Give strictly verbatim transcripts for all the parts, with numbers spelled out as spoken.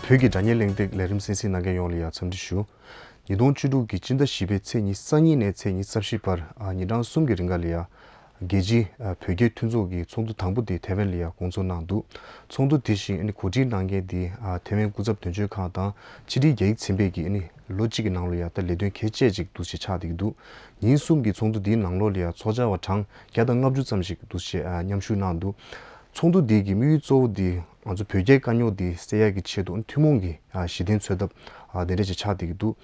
བོད་ཀྱི་དྲ་བརྙན་གླེང་སྟེགས་ལས་རིམ་གསན་གཟིགས་གནང་མཁན་ཡོངས་ལ་ཡང་འཚམས་འདྲི་ཞུ། ཉིས་སྟོང་བཅུ་དྲུག་གི་སྤྱི་ཟླ་བཞི་པའི་ཚེས་ཉི་ཤུ་རྩ་གཉིས་ནས་ཚེས་ཉི་ཤུ་རྩ་བཞི་བར་ཨ་ཉིན་གྲངས་གསུམ་གྱི་རིང་ག་ལ་ཡང་རྒྱལ་སྤྱིའི་ཨ་བོད་སྐད་མཐུན་ཚོགས་ཀྱི་ཚོགས་འདུ་དང་པོ་དེ་ཐེ་ཝན་ལ་ཡང་སྐོང་ཚོགས་གནང་འདུག་ཚོགས་འདུ་དེ་བཞིན་ཨ་ནི་གོ་སྒྲིག་གནང་མཁན་དེ་ཨ་ཐེ་ཝན་སྐུ་ཚབ་དོན་གཅོད་ཁང་དང་ཕྱི་དྲིལ་རྒྱ་ཡིག་ཚན་པས་ཀྱིས་ཨ་ནི་ལོ་གཅིག་གི་ནང་ལ་ཡང་ད་ལས་དོན་གལ་ཆེ་ཅིག་འདུག་ཅེས་ཆགས་བསྡད་ཀྱི་འདུག་ཉིན་གསུམ་གྱི་ཚོགས་འདུ་འདིའི་ནང་ལོགས་ལ་ཡང་ཚོགས་བཅར་བ་གྲངས་བརྒྱ་དང་ལྔ་བཅུ་ཙམ་ཞིག་འདུག་ཅེས་ཨ་མཉམ་ཞུགས་གནང་འདུག་ཚོགས་འདུ་འདི་གི་དམིགས་ཡུལ་གཙོ་བོ་འདི་ང་ཚོ་བོད་རྒྱའི་དཀའ་རྙོག་འདི་སེལ་ཡག་གི་ཆེད་དུ་ཐུན་མོང་གི་ཨ་གཞི་རྟེན་འཚོལ་ཐབས་ཨ་དེ་འདྲ་ཞིག་ཆགས་བསྡད་ཀྱི་འདུག་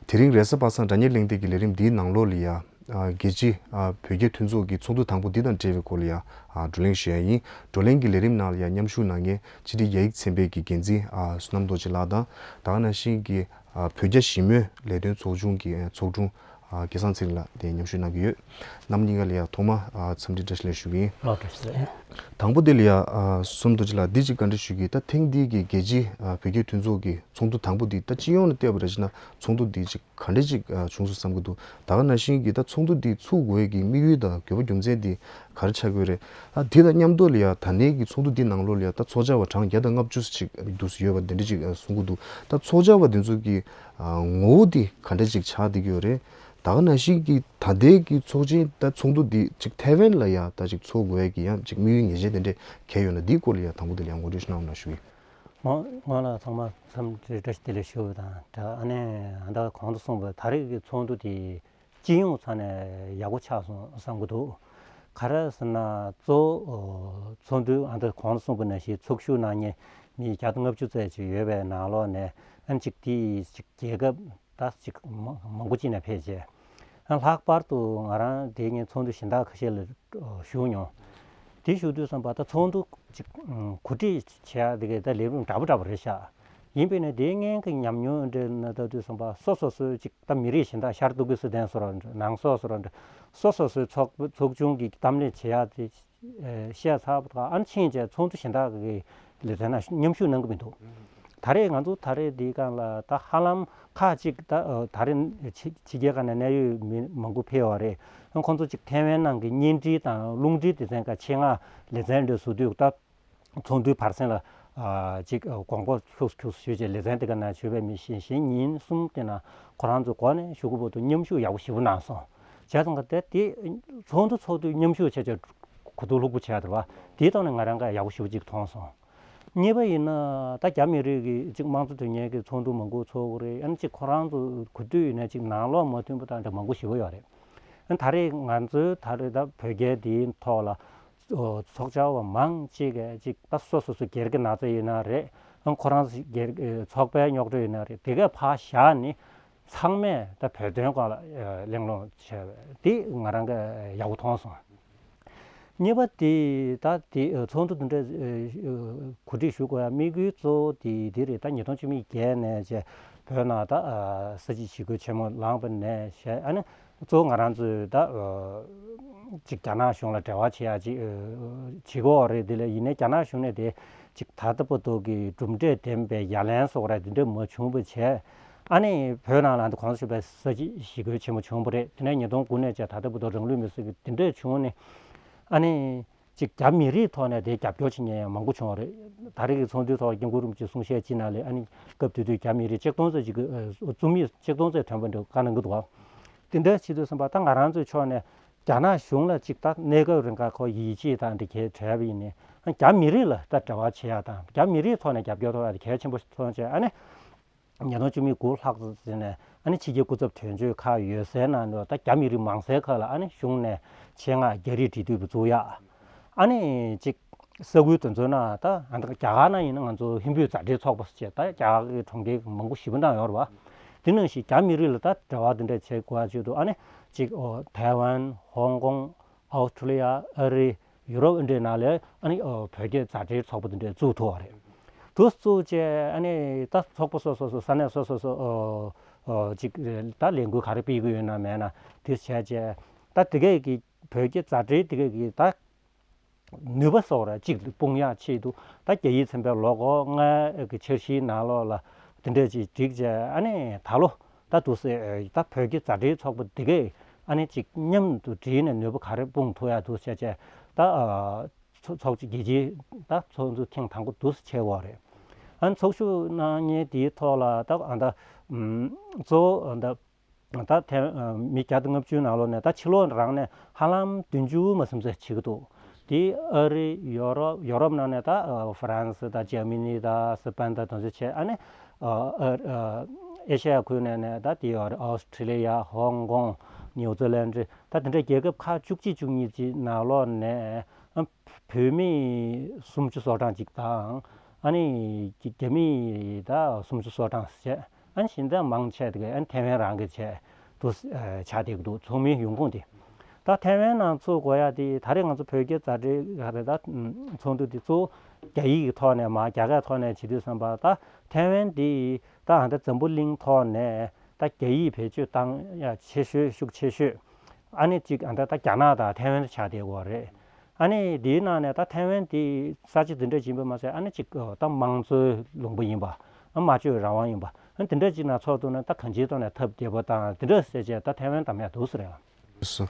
དེ་རིང་རེས་གཟའ་པ་སངས་དྲ་བརྙན་གླེང་སྟེགས་ཀྱི་ལས་རིམ་འདིའི་ནང་ལོགས་ལ་ཡང་ཨ་རྒྱལ་སྤྱི་ཨ་བོད་རྒྱའི་མཐུན་ཚོགས་ཀྱི་ཚོགས་འདུ་དང་པོ་འདི་དང་འབྲེལ་བའི་སྐོར་ལ་ཡང་ཨ་བགྲོ་གླེང་ཞུ་ཡ་ཡིན། བགྲོ་གླེང་གི་ལས་རིམ་ནང་ལ་ཡང་མཉམ་ཞུགས་གནང་མཁན་ཕྱི་དྲིལ་རྒྱ་ཡིག་ཚན་པའི་གི་འགན་འཛིན་ཨ་བསོད་ནམས་རྡོ་རྗེ་ལགས་དང་ད་ག་ནང་བཞིན་གྱི་ཨ་བོད་རྒྱ་ཞི་མོལ་ལས་དོན་ཚོགས་ཆུང་གི་ཨ་ཚོགས་དྲུང་ཨ་སྐལ་བཟང་ཚེ་རིང་ལགས་དེ་མཉམ་ཞུགས་གནང་གི་ཡོད། རྣམ་གཉིས་ཀ་ལ་ཡང་ཐོག་མ་ཨ་འཚམས་འདྲི་བཀྲ་ཤིས་བདེ་ལེགས་ཞུ་གི་ཡིན། ལགས་བཀྲ་ཤིས་བདེ་ལེགས། དང་པོ་དེ་ལ་ཡང་ཨ་བསོད་ནམས་རྡོ་རྗེ་ལགས་འདི་གཅིག་བཀའ་འདྲི་ཞུ་གི་ཡིན། ད་ཐེངས་འདིའི་གི་རྒྱལ་སྤྱིའི་ཨ་བོད་རྒྱའི་མཐུན་ཚོགས་ཀྱི་ཚོགས་འདུ་དང་པོ་འདི་ད་སྤྱི་ཡོངས་ནས་བལྟས་པ་རེད་ཅེ་ན་ཚོགས་འདུ་འདི་གཅིག་ག་འདྲ་ཅིག་ཨ་བྱུང་སོང་བསམ་གྱི་འདུག་ད་ག་ནང་བཞིན་གྱི་ད་ཚོགས་འདུ་འདི་ཚུགས་དགོས་ཀྱི་དམིགས་ཡུལ་དང་དགོས་པ་རྒྱུ་མཚན་འདི་ག་རེ་ཆགས་ཀྱི་ཡོད་རེད། ཨ་དེ་དང་མཉམ་དུ་ལ་ཡང་ད་ལྟའི་གི་ཚོགས་འདུ་འདི་ནང་ལོགས་ལ་ཡང་ད་ཚོགས་བཅར་བ་གྲངས་བརྒྱ་དང་ལྔ་བཅུ་ཅིག་འདུག་སེ་ཡོད་པ་འདི་འདྲ་ཅིག་གསུང་གི་འདུག་ད་ཚོགས་བཅར་བ་འདི་ཚོ་གི་ཨ་ངོ་བོ་འདི་ག་འདྲ་ཅིག་ཆགས་བསྡད་ཀྱི་ཡོད་རེད། ད་ག་ནང་བཞིན་གྱི་ད་ལྟའི་གི་ཚོགས་ཆེན་ད་ཚོགས་འདུ་འདི་ཅིག་ཐེ་ཝན་ལ་ཡང་ད་ཅིག་ཚོགས་དགོས་ཡ་གི་ཡང་ཅིག་དམིགས་ཡུལ་ངེས་ཅན་དེ་འདྲ་གལ་ཡོད་ན་འདིའི་སྐོར་ལ་ཡང་དང་པོ་དེ་ལ་ཡང་ངོ་སྤྲོད་ཞིག་གནང་རོགས་གནང་ཞུ་གི་ཡིན། ངོ་ངོ་ལ་ཚང་མ་འཚམས་འདྲི་བཀྲ་ཤིས་བདེ་ལེགས་ཞུ་བ་དང་འདྲ། ཨ་ནི་ཨ་ད་གོང་དུ་གསུངས་པ་ད་རེས་ཀྱི་ཚོགས་འདུ་དེ་སྤྱི་ཡོངས་ཚང་ནས་ཡག་པོ་ཆགས་སོང་བསམ་གྱི་འདུག་ག་རེ་ཟེར་ན་གཙོ་བོ་ཚོགས་འདུ་ཨ་ད་གོང་དུ་གསུངས་པ་ནང་བཞིན་ཚོགས་ཞུགས་གནང་མཁན་མི་བརྒྱ་དང་ལྔ་བཅུ་ཙམ་ཅིག་ཡོད་པའི་ནང་ལོགས་ནས་ཨ་ནི་ཅིག་དེ་ཅིག་རྒྱལ་ཁབ་ད་ཅིག་མང་མང་པོ་ཅིག་ནས་ཕེབས་རྗེས། ལྷག་པར་དུ་ང་རང་དེ་ངའི་ཚོགས་འདུ་གཞན་དག་ཁ་ཤས་ལ་ཞུགས་མྱོང་། དེ་ཞུ་དུས་ཙམ་པ་ད་ཚོགས་འདུ་ཅིག་གོ་སྒྲིག་བྱེད་ཡ་དེ་གའི་ད་ལས་རིམ་འདྲ་པོ་འདྲ་པོ་རེད་ཤག་ཡིན་པས་ན་དེ་སྔོན་གྱི་ཉམས་མྱོང་འདྲ་ན་ལྟ་དུས་ཙམ་པ་སོ་སོ་སོའི་ཅིག་ད་མི་རིགས་གཞན་དག་ཤར་ཏུར་ཀི་སི་ཐན་སོགས་ར་ནང་སོག་སོགས་ར་སོ་སོ་སོའི་ཚོགས་ཚོགས་ཆུང་གི་གཏམ་གླེང་བྱེད་ཡ་དེ། བཤད་ཚར་བ་དང་ཨ་ནི་ཕྱིན་ཆད་ཚོགས་འདུ་གཞན་དག་གི་ལེ་ཚན་ནང་མཉམ་ཞུགས་གནང་གི་མི་འདུག་ད་རེས་ང་ཚོ་ད་རེས་འདིའི་སྒང་ལ་ད་ཧ་ལམ་ཁག་ཅིག་ད་ད་རེས་ཕྱི་ཕྱི་རྒྱལ་ཁག་ནས་གནད་ཡོད་མི་མང་པོ་ཕེབས་པ་རེད། ཁོང་ཚོ་ཅིག་ཐེ་ཝན་ནང་གི་བརྙན་འཕྲིན་དང་རླུང་འཕྲིན་སྡེ་ཚན་ཁག་ཆེད་མངགས་ལེ་ཚན་འདྲ་བཟོ་དུས་ད་ཚོགས་འདུའི་བར་གསེང་ལ་ཅིག་དགོངས་པ་ཁྱུག་ཁྱུག་ཞུས་རྗེས་ལེ་ཚན་དེ་ག་ནང་ཞུགས་པའི་མི་གཞན་གཞན་ཉིན་གསུམ་དེ་ནང་ཁོ་རང་ཚོ་འགོ་ནས་གཞུག་གུ་བར་དུ་མཉམ་ཞུགས་ཡག་པོ་ཞེ་པོ་གནང་སོང་། བྱས་ཙང་ག་དེ་དེ་ཚོགས་འདུ་ཚོགས་དུས་མཉམ་ཞུགས་བྱས་རྗེས་གོ་རྟོགས་ལྷུག་པོ་བྱས་རེད་བ། དེའི་ཐོག་ནས་ང་རང་ག་ཡག་པོ་ཞེ་པོ་ཅིག་མཐོང་སོང་། གཉིས་པ་ཡིན་ན་ད་རྒྱ་མི་རིགས་ཀྱི་ཅིག་དམངས་གཙོ་དོན་གཉེར་གྱི་ཚོགས་འདུ་མང་པོ་ཚོགས་ཀྱི་རེད། ཨ་ནི་ཅིག་ཁོ་རང་ཚོ་གོ་ཐོས་ཡིན་ན་ཅིག་ནང་ལོགས་མ་མཐུན་པ་དང་འདྲ་མང་པོ་ཞེ་པོ་ཡོད་རེད། ཨ་ནི་ད་རེས་ང་ཚོའི་ད་རེས་ད་བོད་རྒྱའི་དེའི་ཐོག་ལ་ཚོགས་བཅར་བ་མང་ཅིག་གིས་ཅིག་ད་སོ་སོ་སོ་སྒེར་གྱི་ན་ཚ་ཡིན་ན་རེད། ཨ་ནི་ཁོ་རང་ཚོ་སྒེར་ཚོགས་པའི་རྙོག་དྲ་ཡིན་ན་རེད། དེ་གས་ཕར་བཞག་ནས། ཚང་མས་ད་བོད་དོན་སྐོར་ལ་གླེང་སློང་བྱས་པ་འདི་ང་རང་གིས་ཡག་པོ་མཐོང་སོང་། གཉིས་པ་དེ་ད་དེ་ཚོགས་འདུ་འདི་འདྲ་གོ་སྒྲིག་ཞུ་དགོས་ཡ་དམིགས་ཡུལ་གཙོ་བོ་དེ་འདི་རེད། ད་ཉིས་སྟོང་བཅུ་མེད་བརྒྱད་ནས་བྱས་བོད་ནང་ད་ས་བྱི་ཞི་རྒོལ་ཆེན་མོ་ལངས་པ་ནས་བྱས་ཨ་ནི་གཙོ་བོ་ང་རང་ཚོས་ད་ཅིག་རྒྱ་ནག་གཞུང་ལ་འབྲེལ་བ་བྱེད་ཡ་ཅིག་བྱེད་དགོས་རེད། དེ་ལས་ཡིན་ནའི་རྒྱ་ནག་གཞུང་ནས་དེ་ཅིག་ད་ལྟ་བར་དུ་གི་གྲུབ་འབྲས་ལྡན་པའི་ཡ་ལན་སོགས་ར་དེ་འདྲ་མ་བྱུང་བ་བྱས། ཨ་ནི་བོད་ནང་ལ་འདི་གོང་ས་མཆོག་པའི་ས་བྱི་ཞི་རྒོལ་ཆེན་མོ་བྱུང་བ་རེད། དེ་ནས་ཉིས་སྟོང་དགུ་ནས་བྱས་ད་ལྟ་བར་དུ་རང་ལུས་མེར་སྲེག་གི་དེ་འདྲས་བྱུང་ནས་ཨ་ནི་ཅིག་རྒྱ་མི་རིགས་ཐོག་ནས་དེ་རྒྱབ་སྐྱོར་བྱེད་མཁན་ཡང་མང་པོ་བྱུང་བ་རེད། ད་རེས་ཀྱི་ཚོགས་འདུའི་ཐོག་སྐྱབས་མགོན་རིན་པོ་ཆེ་གསུང་བཤད་ཅིག་ནང་ལས་ཨ་ནི་སྐབས་དེ་དུས་རྒྱ་མི་རིགས་ཆིག་སྟོང་ཙམ་ཅིག་གི་རྩོམ་ཡིག་ཆིག་སྟོང་ཙམ་ཐོན་པ་འདྲ་བཀའ་གནང་གི་འདུག་བ། དེ་འདྲ་བྱེད་དུས་ཙམ་པ་ད་ང་རང་ཚོའི་ཕྱོགས་ནས་རྒྱ་ནག་གཞུང་ལ་ཅིག་ད་གནས་སྐབས་རིང་ག་ཁོ་ཡིད་ཆེས་དང་འདི་གས་བྲལ་བ་ཡིན་ནའི་རྒྱ་མི་རིགས་ལ་ད་འབྲེལ་བ་བྱེད་ཡ་དང་རྒྱ་མི་རིགས་ཐོག་ནས་རྒྱབ་སྐྱོར་ཐོབ་ཡ་དེ་གལ་ཆེན་པོ་མཐོང་བྱས་ཨ་ནི། ཉིས་སྟོང་བཅུ་མེད་དགུ་ལྷག་ཙམ་ནས་ཨ་ནི་ཕྱི་རྒྱལ་སྐུ་ཚབ་དོན་གཅོད་ཁག་ཡོད་སའི་ནང་དུ་ད་རྒྱ་མི་རིགས་མང་སའི་ཁག་ལ་ཨ་ནི་གཞུང་ནས་ཆེད་མངགས་རྒྱ་རིགས་འབྲེལ་མཐུད་པ་བཙུགས་ཡ། ཨ་ནི་ཅིག་ས་ཁུལ་དེ་ཚོའི་ནང་ད་ཨ་ནི་རྒྱ་གར་ནང་ཡིན་ན་ང་ཚོ་ཧིན་བོད་མཛའ་འབྲེལ་ཚོགས་པ་ཟེར་བྱས་ད་རྒྱ་གར་གྱི་གྲོང་ཁྱེར་མང་པོ་ཞེ་པོ་ནང་ཡོད་རེད་བ། དེ་ནང་བཞིན་རྒྱ་མི་རིགས་ལ་ད་འབྲེལ་བ་དེ་འདྲ་བྱེད་དགོས་ཡ་ཆེད་དུ་ཨ་ནི་ཅིག་ཐའེ་ཝན། ཧོང་ཀོང་། ཨོ་སི་ཁྲུ་ལི་ཡ། ཨ་རི། ཡུ་རོབ་འདྲའི་ནང་ལ་ཨ་ནི་བོད་རྒྱའི་མཛའ་འབྲེལ་ཚོགས་པ་དེ་འདྲ་བཙུགས་ཐུབ་པ་རེད། དུ་བཙུགས་བྱས་ཨ་ནི་ད་ཚོགས་པ་སོ་སོ་སོ་ས་གནས་སོ་སོ་སོ་ཅིག་ད་ལས་འགུལ་ག་རེ་སྤེལ་གྱི་ཡོད་ན་མེད་ན་དེ་བྱས་བྱས་ད་དེ་གས་ཀྱི་བོད་རྒྱའི་མཛའ་འབྲེལ་དེ་གས་ཀྱི་ད་ནུས་པ་སོགས་ར་གཅིག་སྤུངས་ཡག་ཆེད་དུ་ད་རྒྱ་ཡིག་ཚན་པའི་ལོ་འཁོར་ལྔའི་འཆར་གཞིའི་ནང་ལོགས་ལ་དེ་འདྲ་ཅིག་བསྒྲིགས་བྱས་ཨ་ནི་ད་ལོ། ད་དུས་སེ་ད་བོད་ཀྱི་མཛའ་འབྲེལ་ཚོགས་པ་འདི་གས་ཨ་ནི་ཅིག་མཉམ་དུ་བསྒྲིལ་ནས་ནུས་པ་ག་རེ་སྤུངས་ཐུབ་ཡ་འདུག་ཟེར་བྱས་ད་ཚོགས་ཚོགས་ཆེན་རྒྱལ་སྤྱིའི་ད་ཚོགས་འདུ་ཐེངས་དང་པོ་འདུག་སེ་བྱས་པ་རེད། ཨ་ནི་ཚོགས་ཞུགས་གནང་མཁན་དེའི་ཐོག་ལ་ད་ཨ་ད་གཙོ་བོ་ཨ་ད་ད་ཐེ་མི་བརྒྱ་དང་ལྔ་བཅུའི་ནང་ལོགས་ནས་ད་ཕྱི་ལོགས་རང་ནས་ཧ་ལམ་བདུན་ཅུ་མ་ཟིན་ཙམ་བྱེད་ཀྱི་འདུག་དེ་ཨ་རི། ཡོ་རོབ། ཡོ་རོབ་ནང་ནས་ད་ཧྥ་རན་སི་དང་འཇར་མ་ནི་དང་སི་པན་དང་དེ་ཚོ་བྱས། ཨ་ནི་ཨེ་ཤ་ཡ་ཁུལ་ནས་ནས་ད་དེ་ཡོད་རེད། ཨོ་སི་ཁྲི་ལི་ཡ། ཧོང་ཀོང་། ནིའུ་ཛི་ལན་ཌི། ད་དེ་འདྲའི་རྒྱལ་ཁབ་ཁག་བཅུ་གཅིག་བཅུ་གཉིས་ཀྱི་ནང་ལོགས་ནས་བོད་མི་སུམ་ཅུ་སོ་གྲངས་ཅིག་དང་། ཨ་ནི་རྒྱ་མི་ད་སུམ་ཅུ་སོ་གྲངས་བྱས། ཨ་ནི་གཞན་དག་མང་ཆེ་དེ་ག་ཨ་ནི་ཐེ་ཝན་རང་གི་ཆེད་དུ་ཆགས་བསྡད་ཀྱི་འདུག་ཚོགས་མིའི་ཡོང་ཁུངས་དེ། ད་ཐེ་ཝན་ནང་ཚུད་དགོས་ཡ་དེ་ད་རེས་ང་ཚོ་བོད་རྒྱ་མཛའ་འབྲེལ་ག་རེ་ད་ཚོགས་འདུ་དེ་གཙོ་བོ་རྒྱ་ཡིག་གི་ཐོག་ནས་མར་རྒྱ་སྐད་ཐོག་ནས་བྱེད་དུས་ཙམ་པ། ད་ཐེ་ཝན་དེ་ད་ཨ་ད་འཛམ་བུ་གླིང་ཐོག་ནས་ད་རྒྱ་ཡིག་བེད་སྤྱོད་བཏང་ཡ་ཆེ་ཤོས་ཤུགས་ཆེ་ཤོས། ཨ་ནི་གཅིག་ཨ་ད་ད་རྒྱ་ནག་དང་ཐེ་ཝན་ཆགས་བསྡད་ཡོད་རེད། ཨ་ནི་དེའི་ནང་ནས་ད་ཐེ་ཝན་དེ་ས་ཆ་འདི་འདྲ་ཡིན་པ་མ་ཟད། ཨ་ནི་གཅིག་ད་དམངས་གཙོའི་ལུང་པ་ཡིན་པ། ཨ་སྨྲ་བརྗོད་རང་དབང་ཡིན་པ། ཨ་འདི་འདྲ་ཅིག་ནང་ཚོགས་ཐུབ་ན་ད་གང་ཅིའི་ཐོག་ནས་སྟབས་བདེ་པོ་དང་འདི་འདྲ་ཟེར་བྱས་ད་ཐེ་ཝན་གདམ་ཡག་འདུག་ཟེར་ཡ། སོ།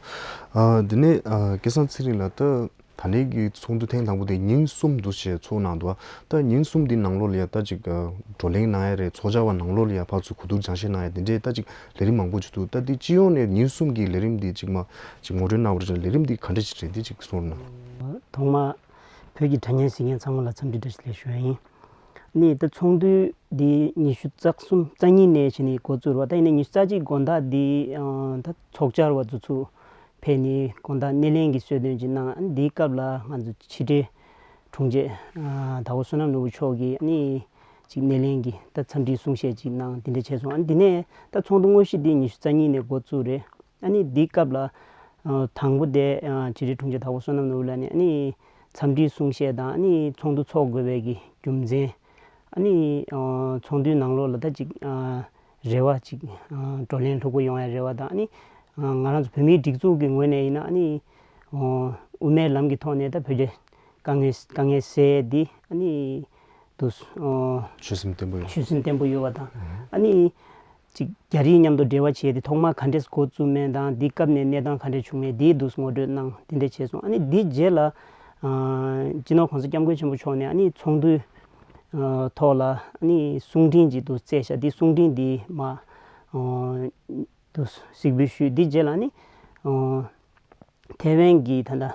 ཨ་འདི་ནས་ཨ་སྐལ་བཟང་ཚེ་རིང་ལགས། ད་ད་ལན་གྱི་ཚོགས་འདུ་ཐེངས་དང་པོ་དེ་ཉིན་གསུམ་འདུག་བྱས་ཚོགས་གནང་འདུག་ད་ཉིན་གསུམ་འདི་ནང་ལོགས་ལ་ཡ་ད་ཅིག་ཨ་བགྲོ་གླེང་གནང་ཡ་རེད། ཚོགས་བཅར་བ་ནང་ལོགས་ལ་ཡ་ཕར་ཚུར་གོ་བསྡུར་སྦྱང་བཤད་གནང་ཡ་དེ་འདྲས་ད་ཅིག་ལས་རིམ་མང་པོ་ཅིག་འདུག་ད་འདི་སྤྱི་ཡོངས་ནས་ཉིན་གསུམ་གྱི་ལས་རིམ་འདི་ཅིག་མ་ཅིག་ངོ་སྤྲོད་གནང་བ་རེད། ལས་རིམ་འདི་ག་འདྲས་ཅིག་རེད། འདི་ཅིག་གསུངས་རོགས་གནང་། ཐོག་མར་བོད་ཀྱི་དྲ་བརྙན་གཟིགས་མཁན་ཚང་མ་ལ་འཚམས་འདྲི་བཀྲ་ཤིས་བདེ་ལེགས་ཞུ་ཡ་ཡིན། ནི་ད་ཚོགས་འདུ་འདི་ཉི་ཤུ་རྩ་གསུམ་རྩ་གཉིས་ནས་བྱས་ནས་འགོ་བཙུགས་པ། ད་ཡིན་ནའི་ཉི་ཤུ་རྩ་གཅིག་དགོང་དག་འདི་ཨ་ད་ཚོགས་བཅར་བ་ཚོ་ཚུར་ཕེབས་ནས་དགོང་དག་སྣེ་ལེན་གྱི་གསོལ་སྟོན་ཅིག་གནང་། ཨ་ནི་འདིའི་སྐབས་ལ་ང་ཚོ་ཕྱི་དྲིལ་དྲུང་ཆེ་ཨ་དྭགས་པོ་བསོད་ནམས་ནོར་བུ་མཆོག་གིས་ཨ་ནི་ཅིག་སྣེ་ལེན་གྱི་ད་འཚམས་འདྲིའི་གསུང་བཤད་ཅིག་གནང་། འདི་འདྲ་བྱས་སོང་། ཨ་ནི་འདི་ནས་ད་ཚོགས་འདུ་དངོས་གཞི་འདི་ཉི་ཤུ་རྩ་གཉིས་ནས་འགོ་བཙུགས་རེད། ཨ་ནི་འདིའི་སྐབས་ལ་ཨ་དང་པོ་དེ་ཨ་ཕྱི་དྲིལ་དྲུང་ཆེ་དྭགས་པོ་བསོད་ནམས་ནོར་བུ་ལགས་ནས་ཨ་ནི་འཚམས་འདྲིའི་གསུང་བཤད་དང་། ཨ་ནི་ཚོགས་འདུ་འཚོགས་དགོས་པའི་གི་རྒྱུ་མཚན། ཨ་ནི་ཨ་ཚོགས་འདུའི་ནང་ལོགས་ལ་ད་ཅིག་ཨ་རེ་བ་ཅིག་ཨ་བགྲོ་གླེང་ལྷུག་པོ་ཡོང་ཡ་རེ་བ་དང་། ཨ་ནི་ཨ་ང་རང་ཚོ་བོད་མིའི་སྒྲིག་འཛུགས་ཀྱི་ངོས་ནས་ཡིན་ན་ཨ་ནི་ཨ་དབུ་མའི་ལམ་གྱི་ཐོག་ནས་ད་བོད་རྒྱའི་དཀའ་ངལ་དཀའ་ངལ་སེལ་ཡས་འདི་ཨ་ནི་དུ་ཨ་ཆོད་སེམས་བརྟན་པོ་ཡོད། ཆོད་སེམས་བརྟན་པོ་ཡོད་པ་དང་། ཨ་ནི་ཅིག་རྒྱ་རིགས་མཉམ་དུ་འབྲེལ་བ་བྱས་ཏེ་ཐོག་མར་ག་འདྲས་འགོ་བཙུགས་མིན་དང་། འདིའི་སྐབས་ནས་གནས་སྟངས་ག་འདྲས་བྱུང་མིན་འདིའི་འདུག་ངོ་སྤྲོད་གནང་། དེ་འདྲས་བྱས་སོང་། ཨ་ནི་འདིའི་རྗེས་ལ་ཨ་སྤྱི་ནོར་༸གོང་ས་༸སྐྱབས་མགོན་ཆེན་པོ་མཆོག་ནས་ཨ་ནི་ཚོགས་འདུའི་ཨ་ཐོག་ལ་ཨ་ནི་གསུང་འཕྲིན་ཅིག་ཏུ་བསྩལ་བཞག་འདི་གསུང་འཕྲིན་འདི་མ་ཨ་དུ་གཟིགས་འབུལ་ཞུས། འདིའི་རྗེས་ལ་ཨ་ནི་ཨ་ཐའེ་ཝན་གྱི་ད་ལྟ་ཨ་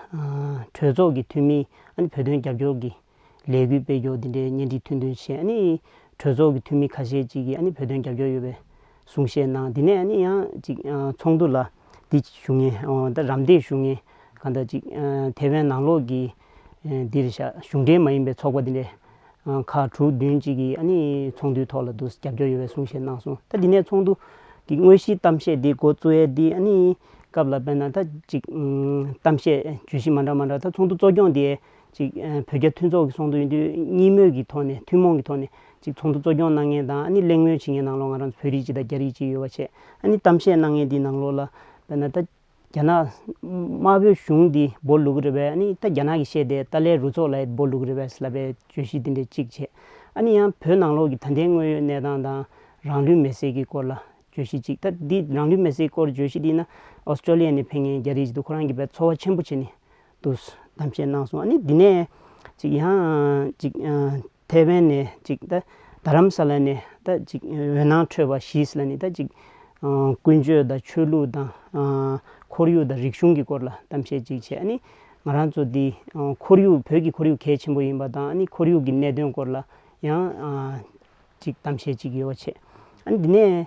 གྲོས་ཚོགས་ཀྱི་འཐུས་མི་ཨ་ནི་བོད་དོན་རྒྱབ་སྐྱོར་གྱི་ལས་འགུལ་སྤེལ་རྒྱུ་འདི་འདྲའི་གཉེན་སྒྲིག་མཐུན་འདོན་བྱས། ཨ་ནི་གྲོས་ཚོགས་ཀྱི་འཐུས་མི་ཁ་ཤས་ཅིག་གིས་ཨ་ནི་བོད་དོན་རྒྱབ་སྐྱོར་ཡོད་པའི་གསུང་བཤད་གནང་། འདི་ནས་ཨ་ནི་ཡང་ཅིག་ཨ་ཚོགས་འདུ་ལ་འདི་ཞུ་མཁན་ཨ་ད་རམ་འདེགས་ཞུ་མཁན་གང་ལྟར་ཅིག་ཨ་ཐའེ་ཝན་ནང་ལོགས་ཀྱི་ཨ་འདི་རེད་ཤག་གཞུང་འབྲེལ་མ་ཡིན་པའི་ཚོགས་པ་འདི་འདྲའི་ཨ་ཁག་དྲུག་བདུན་ཅིག་གིས་ཨ་ནི་ཚོགས་འདུའི་ཐོག་ལ་འདུག་རྒྱབ་སྐྱོར་ཡོད་པའི་གསུང་བཤད་གནང་སོང་། ད་འདི་ནས་ཚོགས་འདུ་གི་དངོས་གཞིའི་གཏམ་བཤད་འདི་འགོ་བཙུགས་ཡས་འདི་ཨ་ནི་སྐབས་ལ་དཔེར་ན་ད་ཅིག་ཨ་གཏམ་བཤད་བརྗོད་གཞི་མ་འདྲ་མ་འདྲ། ད་ཚོགས་འདུ་གཙོ་སྐྱོང་འདི་ཅིག་ཨ་བོད་རྒྱ་མཐུན་ཚོགས་ཀྱི་ཚོགས་འདུ་ཡིན་དུས་གཉིས་མོས་ཀྱི་ཐོག་ནས་ཐུན་མོང་གི་ཐོག་ནས་ཅིག་ཚོགས་འདུ་གཙོ་སྐྱོང་གནང་མཁན་དང་། ཨ་ནི་གླེང་མོལ་བྱེད་མཁན་ནང་ལོགས་ང་རང་ཚོ་བོད་རིགས་ཅིག་དང་རྒྱ་རིགས་ཅིག་ཡོད་པ་བྱས། ཨ་ནི་གཏམ་བཤད་གནང་མཁན་འདི་ནང་ལོགས་ལ་དཔེར་ན་ད་རྒྱ་ནག་དམར་པོའི་གཞུང་འདི་འབོ་བླུག་གི་རེད་པས། ཨ་ནི་ད་རྒྱ་ནག་གིས་བཤད་དེ་ཏཱ་ལའི་རུ་ཚོགས་ལ་འབོ་བླུག་གི་རེད་པས་ལབ་པའི་བརྗོད་གཞི་འདི་འདྲ་གཅིག་བྱས། ཨ་ནི་ཡང་བོད་ནང་ལོགས་ཀྱི་ད་ལྟའི་དངོས་ཡོད་གནས་སྟངས་དང་རང་ལུས་མེར་སྲེག་གི་སྐོར་ལ་བརྗོད་གཞི་གཅིག་ད་འདི་རང་ལུས་མེར་སྲེག་སྐོར་བརྗོད་གཞི་འདི་ན་ཨོ་སི་ཀྲོ་ལི་ཡ་ནས་ཕེབས་མཁན་རྒྱ་རིགས་ཅིག་འདུག་ཁོ་རང་གིས་དཔེ་ཚོར་བ་ཆེན་པོ་བྱས་ནས་འདུག་གཏམ་བཤད་གནང་སོང་། ཨ་ནི་འདི་ནས་ཅིག་ཡང་ཅིག་ཨ་ཐའེ་ཝན་ནས་ཅིག་ད་རྡ་རམ་ས་ལ་ནས་ད་ཅིག་འོད་སྣང་འཕྲོས་པ་བཞི་ཟེར་ལབ་ནས་ད་ཅིག་ཨ་ཀུན་སྤྱོད་དང་ཆོས་ལུགས་དང་ཨ་ཁོར་ཡུག་དང་རིག་གཞུང་གི་སྐོར་ལ་གཏམ་བཤད་ཅིག་བྱས། ཨ་ནི་ང་རང་ཚོ་འདི་ཨ་ཁོར་ཡུག་བོད་ཀྱི་ཁོར་ཡུག་གལ་ཆེན་པོ་ཡིན་པ་དང་། ཨ་ནི་ཁོར་ཡུག་གི་གནད་དོན་སྐོར་ལ་ཡང་ཨ་ཅིག་གཏམ་བཤད་ཅིག་ཡོད་པ་བྱས། ཨ་ནི་འདི་ནས་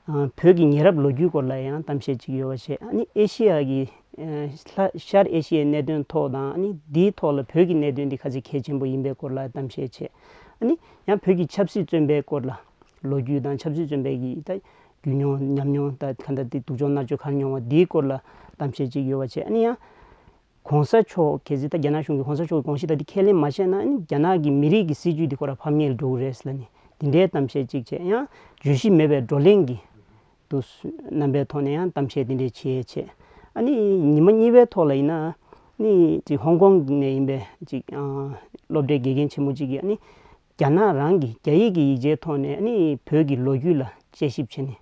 ཨ་བོད་ཀྱི་ཉེ་རབས་ལོ་རྒྱུས་སྐོར་ལ་ཡང་གཏམ་བཤད་ཅིག་ཡོད་པ་བྱས། ཨ་ནི་ཨེ་ཤི་ཡ་གི་ཨ་ལྷ་ཤར་ཨེ་ཤི་ཡའི་གནད་དོན་ཐོག་དང་། ཨ་ནི་འདིའི་ཐོག་ལ་བོད་ཀྱི་གནད་དོན་འདི་ག་ཚོད་གལ་ཆེན་པོ་ཡིན་པའི་སྐོར་ལ་གཏམ་བཤད་བྱས། ཨ་ནི་ཡང་བོད་ཀྱི་ཆབ་སྲིད་བཙོན་པའི་སྐོར་ལ་ལོ་རྒྱུས་དང་ཆབ་སྲིད་བཙོན་པའི་གི་ད་རྒྱུས་མྱོང་ཉམས་མྱོང་ད་ག་འདྲ་དེ་སྡུག་སྦྱོང་མནར་གཅོད་ག་རེ་མྱོང་བ་འདིའི་སྐོར་ལ་གཏམ་བཤད་ཅིག་ཡོད་པ་བྱས། ཨ་ནི་ཡང་གོང་ས་མཆོག་གལ་སྲིད་ད་རྒྱ་ནག་གཞུང་གིས་གོང་ས་མཆོག་གི་དགོངས་གཞི་ད་འདི་ཁས་ལེན་མ་བྱས་ན། ཨ་ནི་རྒྱ་ནག་གི་མི་རིགས་ཀྱི་སྲིད་ཇུས་འདི་ཁོ་རང་ཕམ་ཉེས་ལ་འགྲོ་གི་རེད་ཟེར་ལབ་ནས་འདི་འདྲའི་གཏམ་བཤད་ཅིག་བྱས། ཡང་བརྗོད་གཞི་མེད་པའི་བགྲོ་གླེང་གི་དུ་རྣམ་པའི་ཐོག་ནས་ཡང་གཏམ་བཤད་འདི་འདྲའི་བྱས་བྱས། ཨ་ནི་ཉི་མ་གཉིས་པའི་ཐོག་ལ་ཡིན་ན་ཨ་ནི་ཅིག་ཧོང་ཀོང་ནས་ཡིན་པའི་ཅིག་ཨ་སློབ་གྲྭའི་དགེ་རྒན་ཆེན་མོ་ཅིག་གིས་ཨ་ནི་རྒྱ་ནག་རང་གི་རྒྱ་ཡིག་གི་ཡིག་ཆའི་ཐོག་ནས་ཨ་ནི་བོད་ཀྱི་ལོ་རྒྱུས་ལ་དཔྱད་ཞིབ་བྱས་ནས་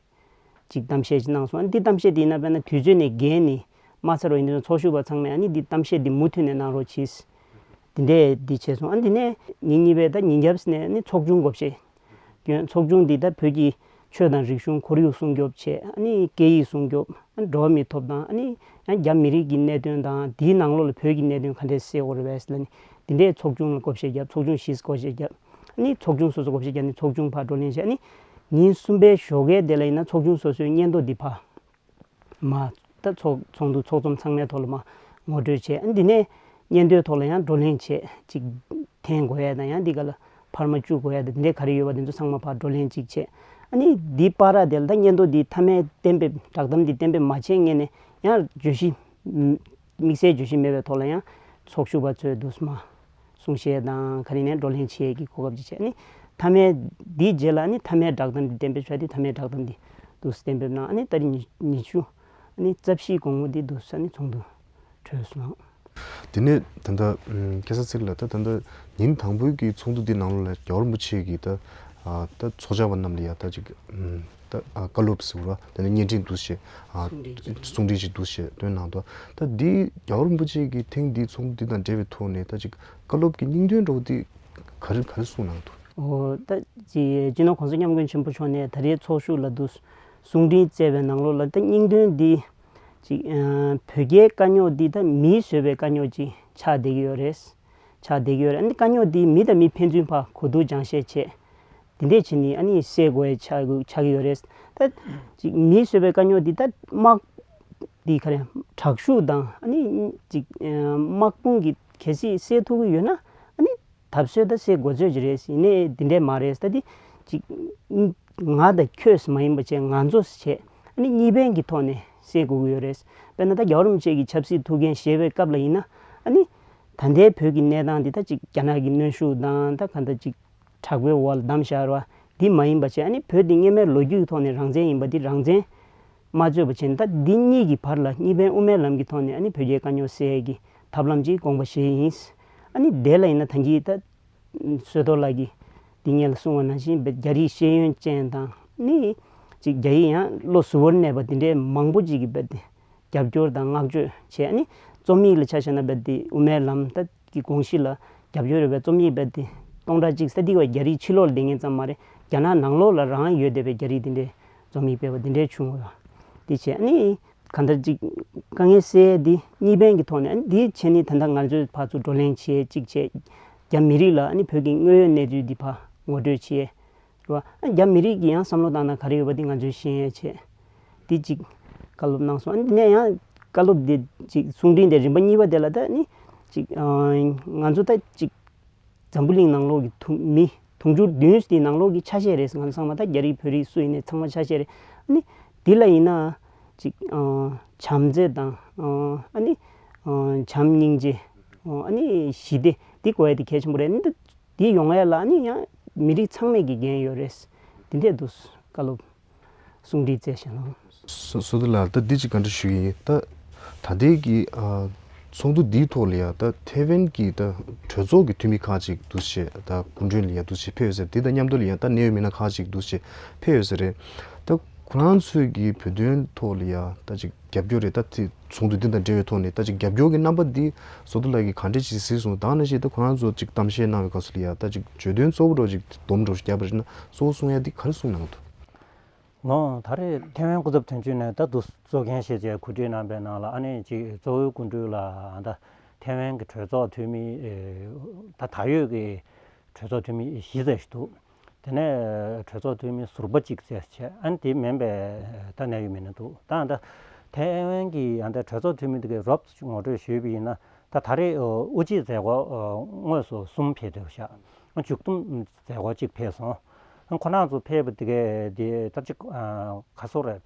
ཅིག་གཏམ་བཤད་ཅིག་གནང་སོང་། ཨ་ནི་འདི་གཏམ་བཤད་འདི་ཡིན་ན་དཔེར་ན་དུས་ཚོད་ནས་བརྒལ་ནས་མ་ཚར་བ་ཡིན་དུས་ཚོགས་ཞུགས་པ་ཚང་མས་ཨ་ནི་འདི་གཏམ་བཤད་འདི་མུ་མཐུད་ནས་གནང་རོགས་གྱིས། འདི་འདྲས་འདི་བྱས་སོང་། ཨ་འདི་ནས་ཉིན་གཉིས་པའི་ད་ཉིན་རྒྱབ་ནས་ནི་ཚོགས་ཆུང་བགོ་བཤའ་བསྐྱོན། ཚོགས་ཆུང་འདི་ད་བོད་ཀྱི་ཆོས་དང་རིག་གཞུང་ཁོར་ཡུག་སྲུང་སྐྱོབ་བྱས། ཨ་ནི་སྐད་ཡིག་སྲུང་སྐྱོབ། ཨ་ནི་འགྲོ་བ་མིའི་ཐོབ་ཐང་། ཨ་ནི་ཡང་རྒྱ་མི་རིགས་ཀྱི་གནད་དོན་དང་དེའི་ནང་ལོགས་ལ་བོད་ཀྱི་གནད་དོན་ག་འདྲས་སེལ་དགོས་རེད་པས་ལ་ནི་འདི་འདྲས་ཚོགས་ཆུང་ལ་བགོ་བཤའ་བརྒྱབ། ཚོགས་ཆུང་བཞིས་བགོ་བཤའ་བརྒྱབ། ཨ་ནི་ཚོགས་ཆུང་སོ་སོ་བགོ་བཤའ་བརྒྱབ་ནས་ཚོགས་ཆུང་ཕར་བགྲོ་གླེང་བྱས། ཨ་ནི་ཉིན་གསུམ་པའི་ཞོགས་ཀའི་དེ་ལ་ཡིན་ན་ཚོགས་ཆུང་སོ་སོའི་སྙན་ཐོ་འདི་ཕར་མ་ད་ཚོགས་ཚོགས་འདུ་ཚོགས་འཛོམས་ཚང་མའི་ཐོག་ལ་མ་ངོ་སྤྲོད་བྱས། ཨ་འདི་ནས་སྙན་ཐོའི་ཐོག་ལ་ཡང་བགྲོ་གླེང་བྱས། ཅིག་འཐེན་དགོས་ཡ་དང་ཡང་འདི་ག་ལ་འཕར་མ་བཅུག་དགོས་ཡ་དང་འདི་འདྲའི་ག་རེ་ཡོད་པ་དེ་ཚོ་ཚང་མ་ཕར་བགྲོ་གླེང་ཅིག་བྱས། ཨ་ནི་འདི་བར་དེ་ལ་ད་སྙན་ཐོ་འདི་མཐའ་མའི་གཏན་འབེབས་བསྒྲགས་གཏམ་འདི་གཏན་འབེབས་མ་བྱས་སྔོན་ནས་ཡང་བརྗོད་གཞི་དམིགས་བསལ་བརྗོད་གཞི་མེད་པའི་ཐོག་ལ་ཡང་ཚོགས་ཞུགས་པ་ཚོས་འདུག་སེ་མ་གསུང་བཤད་དང་ག་རེ་ནས་བགྲོ་གླེང་བྱེད་ཀྱི་གོ་སྐབས་ཅིག་བྱས། ཨ་ནི་མཐའ་མའི་འདིའི་རྗེས་ལ་ཨ་ནི་མཐའ་མའི་བསྒྲགས་གཏམ་འདི་གཏན་འབེབས་བྱས་ཏེ་མཐའ་མའི་བསྒྲགས་གཏམ་འདི་འདུག་སེ་གཏན་འབེབས་གནང་། ཨ་ནི་ཏ་རིག་ཉི་ཉི་ཤུ་ཨ་ནི་རྩ་བཞིའི་དགོང་མོ་འདི་འདུག་སེ་ཨ་ནི་ཚོགས་འདུ་གྲོལ་སོང་། དེ་ནས་ད་ལྟ་ཨམ་སྐལ་བཟང་ཚེ་རིང་ལགས། ད་ད་ལྟ་ཉིན་དང་པོའི་གི་ཚོགས་འདུ་འདི་ནང་ལོགས་ལ་རྒྱལ་བ་རིན་པོ་ཆེ་གིས་ད་ཨ་ད་ཚོགས་བཅར་བ་རྣམས་ལ་ཡ་ད་ཅིག་ཨམ་ད་ཨ་བཀའ་སློབ་ཟེར་བ་དེ་ནས་བརྙན་འཕྲིན་འདུག་སེ་ཨ་གསུང་འཕྲིན་ཅིག་གསུང་འཕྲིན་ཅིག་འདུག་སེ་བཏོན་གནང་འདུག་ད་འདི་རྒྱལ་བ་རིན་པོ་ཆེ་གིས་ཐེངས་འདིའི་ཚོགས་འདུ་འདི་དང་འབྲེལ་བའི་ཐོག་ནས་ད་ཅིག་བཀའ་སློབ་ཀྱི་སྙིང་དོན་འདྲ་བོ་འདི་ག་རེ་ག་རེ་གསུངས་གནང་འདུག་འོ་ད་ཅིག་སྤྱི་ནོར་༸གོང་ས་༸སྐྱབས་མགོན་ཆེན་པོ་མཆོག་ནས་ད་རེས་ཚོགས་ཞུགས་ལ་འདུག་གསུང་འཕྲིན་བསྩལ་བའི་ནང་ལོགས་ལ་ད་སྙིང་དོན་འདི་ཅིག་ཨ་བོད་རྒྱའི་དཀའ་རྙོག་འདི་ད་མིས་བཟོས་པའི་དཀའ་རྙོག་ཅིག་ཆགས་བསྡད་ཀྱི་ཡོད་རེད། ཆགས་བསྡད་ཀྱི་ཡོད་རེད། ཨ་ནི་དཀའ་རྙོག་འདི་མི་དང་མི་ཕན་ཚུན་བར་གོ་བསྡུར་སྦྱང་བཤད་བྱས། འདི་འདྲས་བྱས་ནས་ཨ་ནི་སེལ་དགོས་ཡ་ཆགས་ཆགས་ཀྱི་ཡོད་རེད། ད་ཅིག་མིས་བཟོས་པའི་དཀའ་རྙོག་འདི་ད་དམག་འདི་ག་རེ་དྲག་ཤུགས་དང་ཨ་ནི་ཅིག་དམག་དཔུང་གིས་གལ་སྲིད་སེལ་ཐུབ་ཀྱི་ཡོད་ན་ཨ་ནི་ད་གཟོད་ད་སེལ་དགོས་ཚོད་ཅིག་རེད། ཡིན་ནའི་འདི་འདྲས་མ་རེད། ད་འདི་ཅིག་ང་དང་ཁྱོད་མ་ཡིན་པ་བྱས་ང་ཚོ་བྱས་ཨ་ནི་གཉིས་ཕན་གྱི་ཐོག་ནས་སེལ་དགོས་ཀྱི་ཡོད་རེད། དཔེར་ན་ད་རྒྱལ་བ་རིན་པོ་ཆེ་གི་ཆབ་སྲིད་ཐུགས་འགན་བཞེས་པའི་སྐབས་ལ་ཡིན་ན་ཨ་ནི་ད་ལྟའི་བོད་ཀྱི་གནས་སྟངས་འདི་ད་ཅིག་རྒྱ་ནག་གི་གནོན་ཤུགས་དང་ད་ག་འདྲ་ཅིག་དྲག་པོའི་འོག་ལ་བསྡམས་བཞག་ར་བ་འདི་མ་ཡིན་པ་བྱས་ཨ་ནི་བོད་འདི་སྔོན་མའི་ལོ་རྒྱུས་ཀྱི་ཐོག་ནས་རང་བཙན་ཡིན་པ་འདི་རང་བཙན་མ་རྩོད་པ་བྱས་ནས་ད་འདི་གཉིས་ཀྱི་བར་ལ་གཉིས་ཕན་དབུ་མའི་ལམ་གྱི་ཐོག་ནས་ཨ་ནི་བོད་རྒྱའི་དཀའ་རྙོག་སེལ་ཡས་ཀྱི་ཐབས་ལམ་ཅིག་དགོངས་པ་བཞེས་ཡིན། ཨ་ནི་དེ་ལ་ཡིན་ན་ད་གིན་ད་བསོད་རྡོར་ལགས་ཀྱིས་འདི་སྔོན་ལ་གསུངས་པ་ནང་བཞིན་རྒྱ་རིགས་ཤེས་ཡོན་ཅན་དང་ནི་ཅིག་རྒྱ་ཡིག་ཡང་བློ་གཟུ་བོར་གནས་པ་འདི་འདྲའི་མང་པོ་ཅིག་གིས་རྦད་དེ་རྒྱབ་སྐྱོར་དང་བསྔགས་བརྗོད་བྱས། ཨ་ནི་རྩོམ་ཡིག་ལ་ཆ་བཞག་ན་རྦད་དེ་དབུ་མའི་ལམ་ད་ཀྱི་དགོངས་གཞི་ལ་རྒྱབ་སྐྱོར་ཡོད་པའི་རྩོམ་ཡིག་རྦད་དེ་སྟོང་ཕྲག་གཅིག་ཙམ་འདི་བ་རྒྱ་རིགས་ཕྱི་ལོགས་ལ་བསྡད་མཁན་ཙམ་མ་རེད། རྒྱ་ནག་ནང་ལོགས་ལ་རང་ཡོད་བསྡད་པའི་རྒྱ་རིགས་འདི་འདྲའི་རྩོམ་ཡིག་སྤེལ་བ་འདི་འདྲའི་བྱུང་བ་འདི་བྱས། ཨ་ནི་གང་ལྟར་ཅིག་དཀའ་ངལ་སེལ་འདི་གཉིས་ཕན་གྱི་ཐོག་ནས་ཨ་ནི་འདི་བྱས་ནི་ད་ལྟ་ང་ཚོས་ཕར་ཚུར་བགྲོ་གླེང་བྱེད་ཅིག་བྱས། རྒྱ་མི་རིགས་ལ་ཨ་ནི་བོད་ཀྱི་དངོས་ཡོད་གནས་ཚུལ་འདི་ཕར་ངོ་སྤྲོད་བྱེད། རེད་བ། ཨ་རྒྱ་མི་རིགས་ཀྱི་ཡང་བསམ་བློ་བཏང་ན་ག་རེ་ཡོད་པ་འདི་ང་ཚོས་ཤེས་ཡས་བྱས། འདི་གཅིག་བཀའ་སློབ་གནང་སོང་། ཨ་ནི་ནས་ཡང་བཀའ་སློབ་འདི་གཅིག་གསུང་འཕྲིན་དེ་རིམ་པ་གཉིས་པ་དེ་ལ་ད་ནི་གཅིག་ཨ་ང་ཚོ་ད་གཅིག་འཛམ་བུ་གླིང་ནང་ལོགས་ཀྱི་དུང་མི་དུང་ཕྱུར་བདུན་དེའི་ནང་ལོགས་ཀྱི་ཆ་ཤས་རེད། ང་ཚོ་ཚང་མ་ད་རྒྱ་རིགས་བོད་རིགས་སུ་ཡིན་ནའི་ཚང་མ་ཆ་ཤས་རེད། ཨ་ནི་འདི་ལ་ཡིན་ན་གཅིག་ཨ་བྱམས་བརྩེ་དང་ཨ་ཨ་ནི་ཨ་བྱམས་སྙིང་རྗེ་ཨ་ནི་ཞི་བདེ་འདི་དགོས་ཡ་དེ་གལ་ཆེན་པོ་རེད། འདི་འདི་ཡོང་ཡ་ལ་ནི་ཡང་མི་རིགས་ཚང་མས་ཀྱི་འགན་ཡོད་རེད། འདི་འདྲས་འདུག་བཀའ་སློབ་གསུང་འཕྲིན་བསྩལ་བཞག་ལགས། བསོད་བསོད་བདེ་ལགས། ད་འདི་ཅིག་བཀའ་འདྲི་ཞུ་གི་ཡིན། ད་ད་ལྟའི་གི་ཨ་ཚོགས་འདུ་འདིའི་ཐོག་ལ་ཡ་ད་ཐའེ་ཝན་གྱི་ད་གྲོས་ཚོགས་ཀྱི་འཐུས་མི་ཁག་ཅིག་འདུག་སེ་ད་སྐུ་མགྲོན་ལ་ཡ་འདུག་སེ་ཕེབས་ཡོད་ཟེར། འདི་དང་མཉམ་དུ་ལ་ཡ་ད་གནད་ཡོད་མི་སྣ་ཁག་ཅིག་འདུག་སེ་ཕེབས་ཡོད་ཟེར་རེད། ད་ཁོ་རང་ཚོས་ཀྱི་བོད་དོན་ཐོག་ལ་ཡ་ད་ཅིག་རྒྱབ་སྐྱོར་རེད། ད་དེ་ཚོགས་འདུ་འདི་དང་འབྲེལ་བའི་ཐོག་ནས་ད་ཅིག་རྒྱབ་སྐྱོར་གྱི་རྣམ་པ་འདི་བསོད་བདེ་ལགས་ཀྱིས་ག་འདྲས་ཅིག་གཟིགས་སོང་། ད་ནང་བཞིན་ད་ཁོ་རང་ཚོ་ཅིག་གཏམ་བཤད་གནང་བའི་སྐབས་སུ་ལ་ཡ་ད་ཅིག་བརྗོད་དོན་གཙོ་བོ་འདྲ་ཅིག་སྡོམ་འདྲ་བརྒྱབ་པ་རེད་ན་གཙོ་བོ་གསུང་ཡ་འདི་ག་རེ་གསུངས་གནང་འདུག་ལགས། ད་རེས་ཐའེ་ཝན་སྐུ་ཚབ་དོན་གཅོད་ནས་ད་དུ་གཙོ་འགན་བཞེས་བྱས་གོ་སྒྲིག་གནང་པའི་ནང་ལ་ཨ་ནི་ཅིག་གཙོ་བོའི་སྐུ་མགྲོན་ལ་ད་ཐའེ་ཝན་གྱི་གྲོས་ཚོགས་འཐུས་མི་ད་ད་ཡོད་ཀྱི་གྲོས་ཚོགས་འཐུས་མི་བཞི་ཙམ་ཞིག་འདུག་དེ་ནས་གྲོས་ཚོགས་འཐུས་མི་ཟུར་པ་གཅིག་བཅས་བྱས། ཨ་ནི་དེ་མིན་པའི་ད་གནད་ཡོད་མི་སྣ་འདུག་ད་ད་ཐའེ་ཝན་གྱི་ཨ་ད་གྲོས་ཚོགས་འཐུས་མི་དེ་གའི་རོབ་ཙམ་ངོ་སྤྲོད་ཞུས་པ་ཡིན་ན་ད་ད་རེས་དབུ་འབྱེད་མཛད་སྒོ་དངོས་སུ་གསུམ་ཕེབས་འདུག་ཤག་མཇུག་བསྡོམས་མཛད་སྒོ་གཅིག་ཕེབས་སོང་། ཁོ་རང་ཚོ་ཕེབས་པ་དེ་གའི་དེ་ད་ཅིག་ག་སོ་རེད།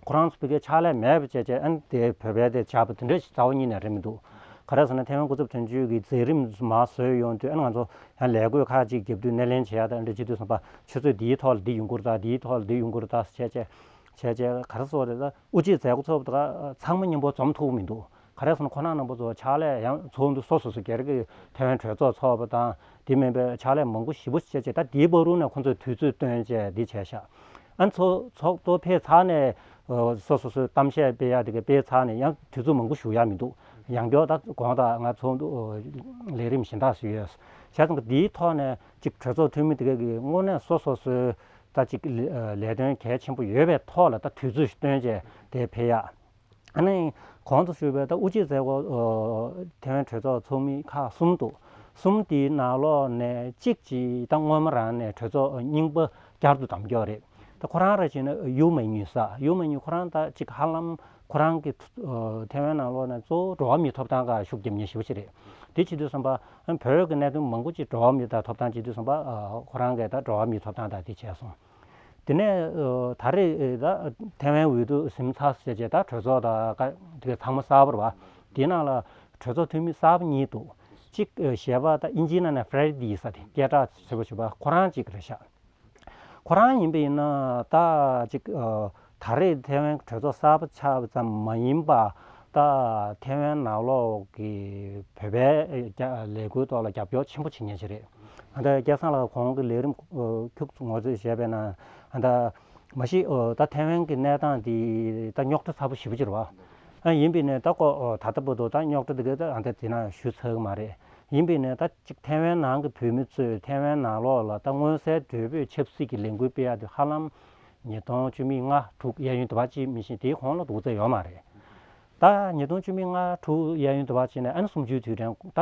ཁོ་རང་ཚོ་ཕ་གིའི་ཕྱག་ལས་མེད་པ་བྱས་བྱས་ཨ་ནི་དེ་བོད་པའི་དེ་བྱ་བ་དེ་འདྲ་ཞིག་རྩ་བ་ཉིད་ནས་རེད་མི་འདུག་ག་རེ་ཟེར་ན་ཐའེ་ཝན་སྐུ་ཚབ་དོན་གཅོད་ཀྱི་མཛད་རིམ་མར་བཟོས་ཡོང་དུས་ཨ་ནི་ང་ཚོ་ཡང་ལས་བགོས་ཁག་ཅིག་བརྒྱབ་དུས་སྣེ་ལེན་བྱེད་ཡ་དང་འདྲ་བྱེད་དུས་ཙམ་པ་ཆུ་ཚོད་འདིའི་ཐོག་ལ་འདི་ཡོང་གི་རེད་ད། འདིའི་ཐོག་ལ་འདི་ཡོང་གི་རེད་ད་བྱས་བྱས་བྱས་བྱས་ག་རེ་ཟེར་དགོས་རེད། ད་དབུ་འབྱེད་མཛད་སྒོ་ཚོགས་པ་དེ་ག་ཚང་མ་མཉམ་པོ་འཛོམས་ཐུབ་མི་འདུག་ག་རེ་ཟེར་ན་ཁོ་རང་རྣམ་པ་ཚོ་ཕྱག་ལས་ཡང་ཚོགས་འདུ་སོ་སོ་སོ་སྒེར་གྱི་ཐའེ་ཝན་གྲོས་ཚོགས་ཚོགས་པ་དང་དེ་མིན་པའི་ཕྱག་ལས་མང་པོ་ཞེ་པོ་བྱས་བྱས་ད་དེའི་བར་དུ་ནས་ཁོ་ཚོས་དུས་ཚོད་བཏོན་བྱས་འདི་བྱས་ཤག་ཨ་ཚོ་ཚོགས་གཙོ་ཕེབས་ཚར་ནས་སོ་སོ་སོའི་གཏམ་བཤད་སྤེལ་ཡག་དེ་ག་སྤེལ་ཚར་ནས་ཡང་དུས་ཚོད་མང་པོ་ཞུ་ཡག་མི་འདུག་ཡང་བསྐྱར་ད་དགོངས་དག་ང་ཚོགས་འདུ་ལས་རིམ་གཞན་དག་ཞུས་ཡོད། བྱས་ཙང་འདིའི་ཐོག་ནས་ཅིག་གྲོས་ཚོགས་འཐུས་མི་དེ་ག་གིས་དངོས་གནས་སོ་སོ་སོའི་ད་ཅིག་ལས་དོན་གལ་ཆེན་པོ་ཡོད་པའི་ཐོག་ལ་ད་དུས་ཚོད་ཞིག་བཏོན་བྱས་དེ་ཕེབས་ཡག་ཨ་ནི་གོང་དུ་ཞུས་པའི་ད་དབུ་འབྱེད་མཛད་སྒོ་ཐེ་ཝན་གྲོས་ཚོགས་ཚོགས་མི་ཁག་གསུམ་འདུག་གསུམ་དེའི་ནང་ལོགས་ནས་གཅིག་ཅིག་ད་སྔོན་མ་རང་ནས་གྲོས་ཚོགས་རྙིང་པ་བསྐྱར་དུ་བདམས་རྒྱུ་རེད། ད་ཁོ་རང་ར་བྱས་ན་ཡུ་མེ་ཉུས་ས་ཡུ་མེ་ཉུས་ཁོ་རང་ད་ཅིག་ཧ་ལམ་ཁོ་རང་གི་ཐེ་ཝན་ནང་ལོགས་ནས་གཙོ་བོ་འགྲོ་བ་མིའི་ཐོབ་ཐང་ཁག་ཤུགས་རྒྱབ་མཁན་ཞེ་པོ་ཅིག་རེད། དེ་བྱེད་དུས་ཙམ་པ་བོད་ཀྱི་གནད་དོན་མང་པོ་ཅིག་འགྲོ་བ་མི་དང་ཐོབ་ཐང་བྱེད་དུས་ཙམ་པ་ཁོ་རང་གིས་ད་འགྲོ་བ་མིའི་ཐོབ་ཐང་དང་དེ་བྱས་སོང་། དེ་ནས་ད་རེས་ད་ཐེ་ཝན་འོས་བསྡུ་ཟིན་ཚར་ཟེར་བྱས་ད་གྲོས་ཚོགས་ད་ག་དེ་ག་ཚང་མ་གསར་པ་རེད་བ། དེའི་ནང་ལ་གྲོས་ཚོགས་འཐུས་མི་གསར་པ་གཉིས་འདུག་གཅིག་གཞས་པ་ད་ཨིན་ཇིའི་ནང་ནས་ཧྥེ་རེ་ཌི་ཟེར་དེ་སྐད་གྲགས་ཆེ་པོ་ཞིག་བ་ཁོ་རང་གཅིག་རེད་ཤག་ཁོ་རང་ཡིན་པ་ཡིན་ན་ད་གཅིག་ད་རེས་ཐེ་ཝན་གྲོས་ཚོགས་གསར་པ་ཆགས་པ་ཙམ་མ་ཡིན་པ་ད་ཐེ་ཝན་ནང་ལོགས་ཀྱི་བོད་པའི་ལས་འགུལ་ཐོག་ལ་རྒྱབ་སྐྱོར་ཆེན་པོ་བྱེད་མཁན་ཞིག་རེད། ཨ་ད་སྐལ་བཟང་ལགས་གོང་གི་ལས་རིམ་ཁྱུག་ཙམ་ངོ་སྤྲོད་བྱས་པས་ན་ཨ་ད་མ་གཞི་ད་ཐེ་ཝན་གྱི་གནས་སྟངས་འདི་ད་རྙོག་དྲ་ཚ་པོ་ཞེ་པོ་ཅིག་རེད་བ། ཨ་ཡིན་པས་ན་ད་ཀོ་ད་ལྟ་བར་དུ་ད་རྙོག་དྲ་འདི་ག་ད་ཨ་ད་དེ་ན་ཞུ་ཚར་གི་མ་རེད། ཡིན་པས་ན་ད་ཅིག་ཐེ་ཝན་ནང་གི་བོད་མི་ཚོས་ཐེ་ཝན་ནང་ལོགས་ལ་ད་མངོན་གསལ་དོད་པོས་ཆབ་སྲིད་ཀྱི་ལས་འགུལ་སྤེལ་ཡག་དེ་ཧ་ལམ་ཉིས་སྟོང་བཅུ་མེད་ལྔ་དྲུག་གཡས་གཡོན་དུ་བ་ཅིག་མི་ཤེས་དེའི་གོང་ལ་འདུག་ཚར་ཡོད་མ་རེད། ད་ཉིས་སྟོང་བཅུ་མེད་ལྔ་དྲུག་གཡས་གཡོན་དུ་བ་ཅིག་ནས་ཨ་ནི་གསུམ་བཅུའི་དུས་དྲན་ད་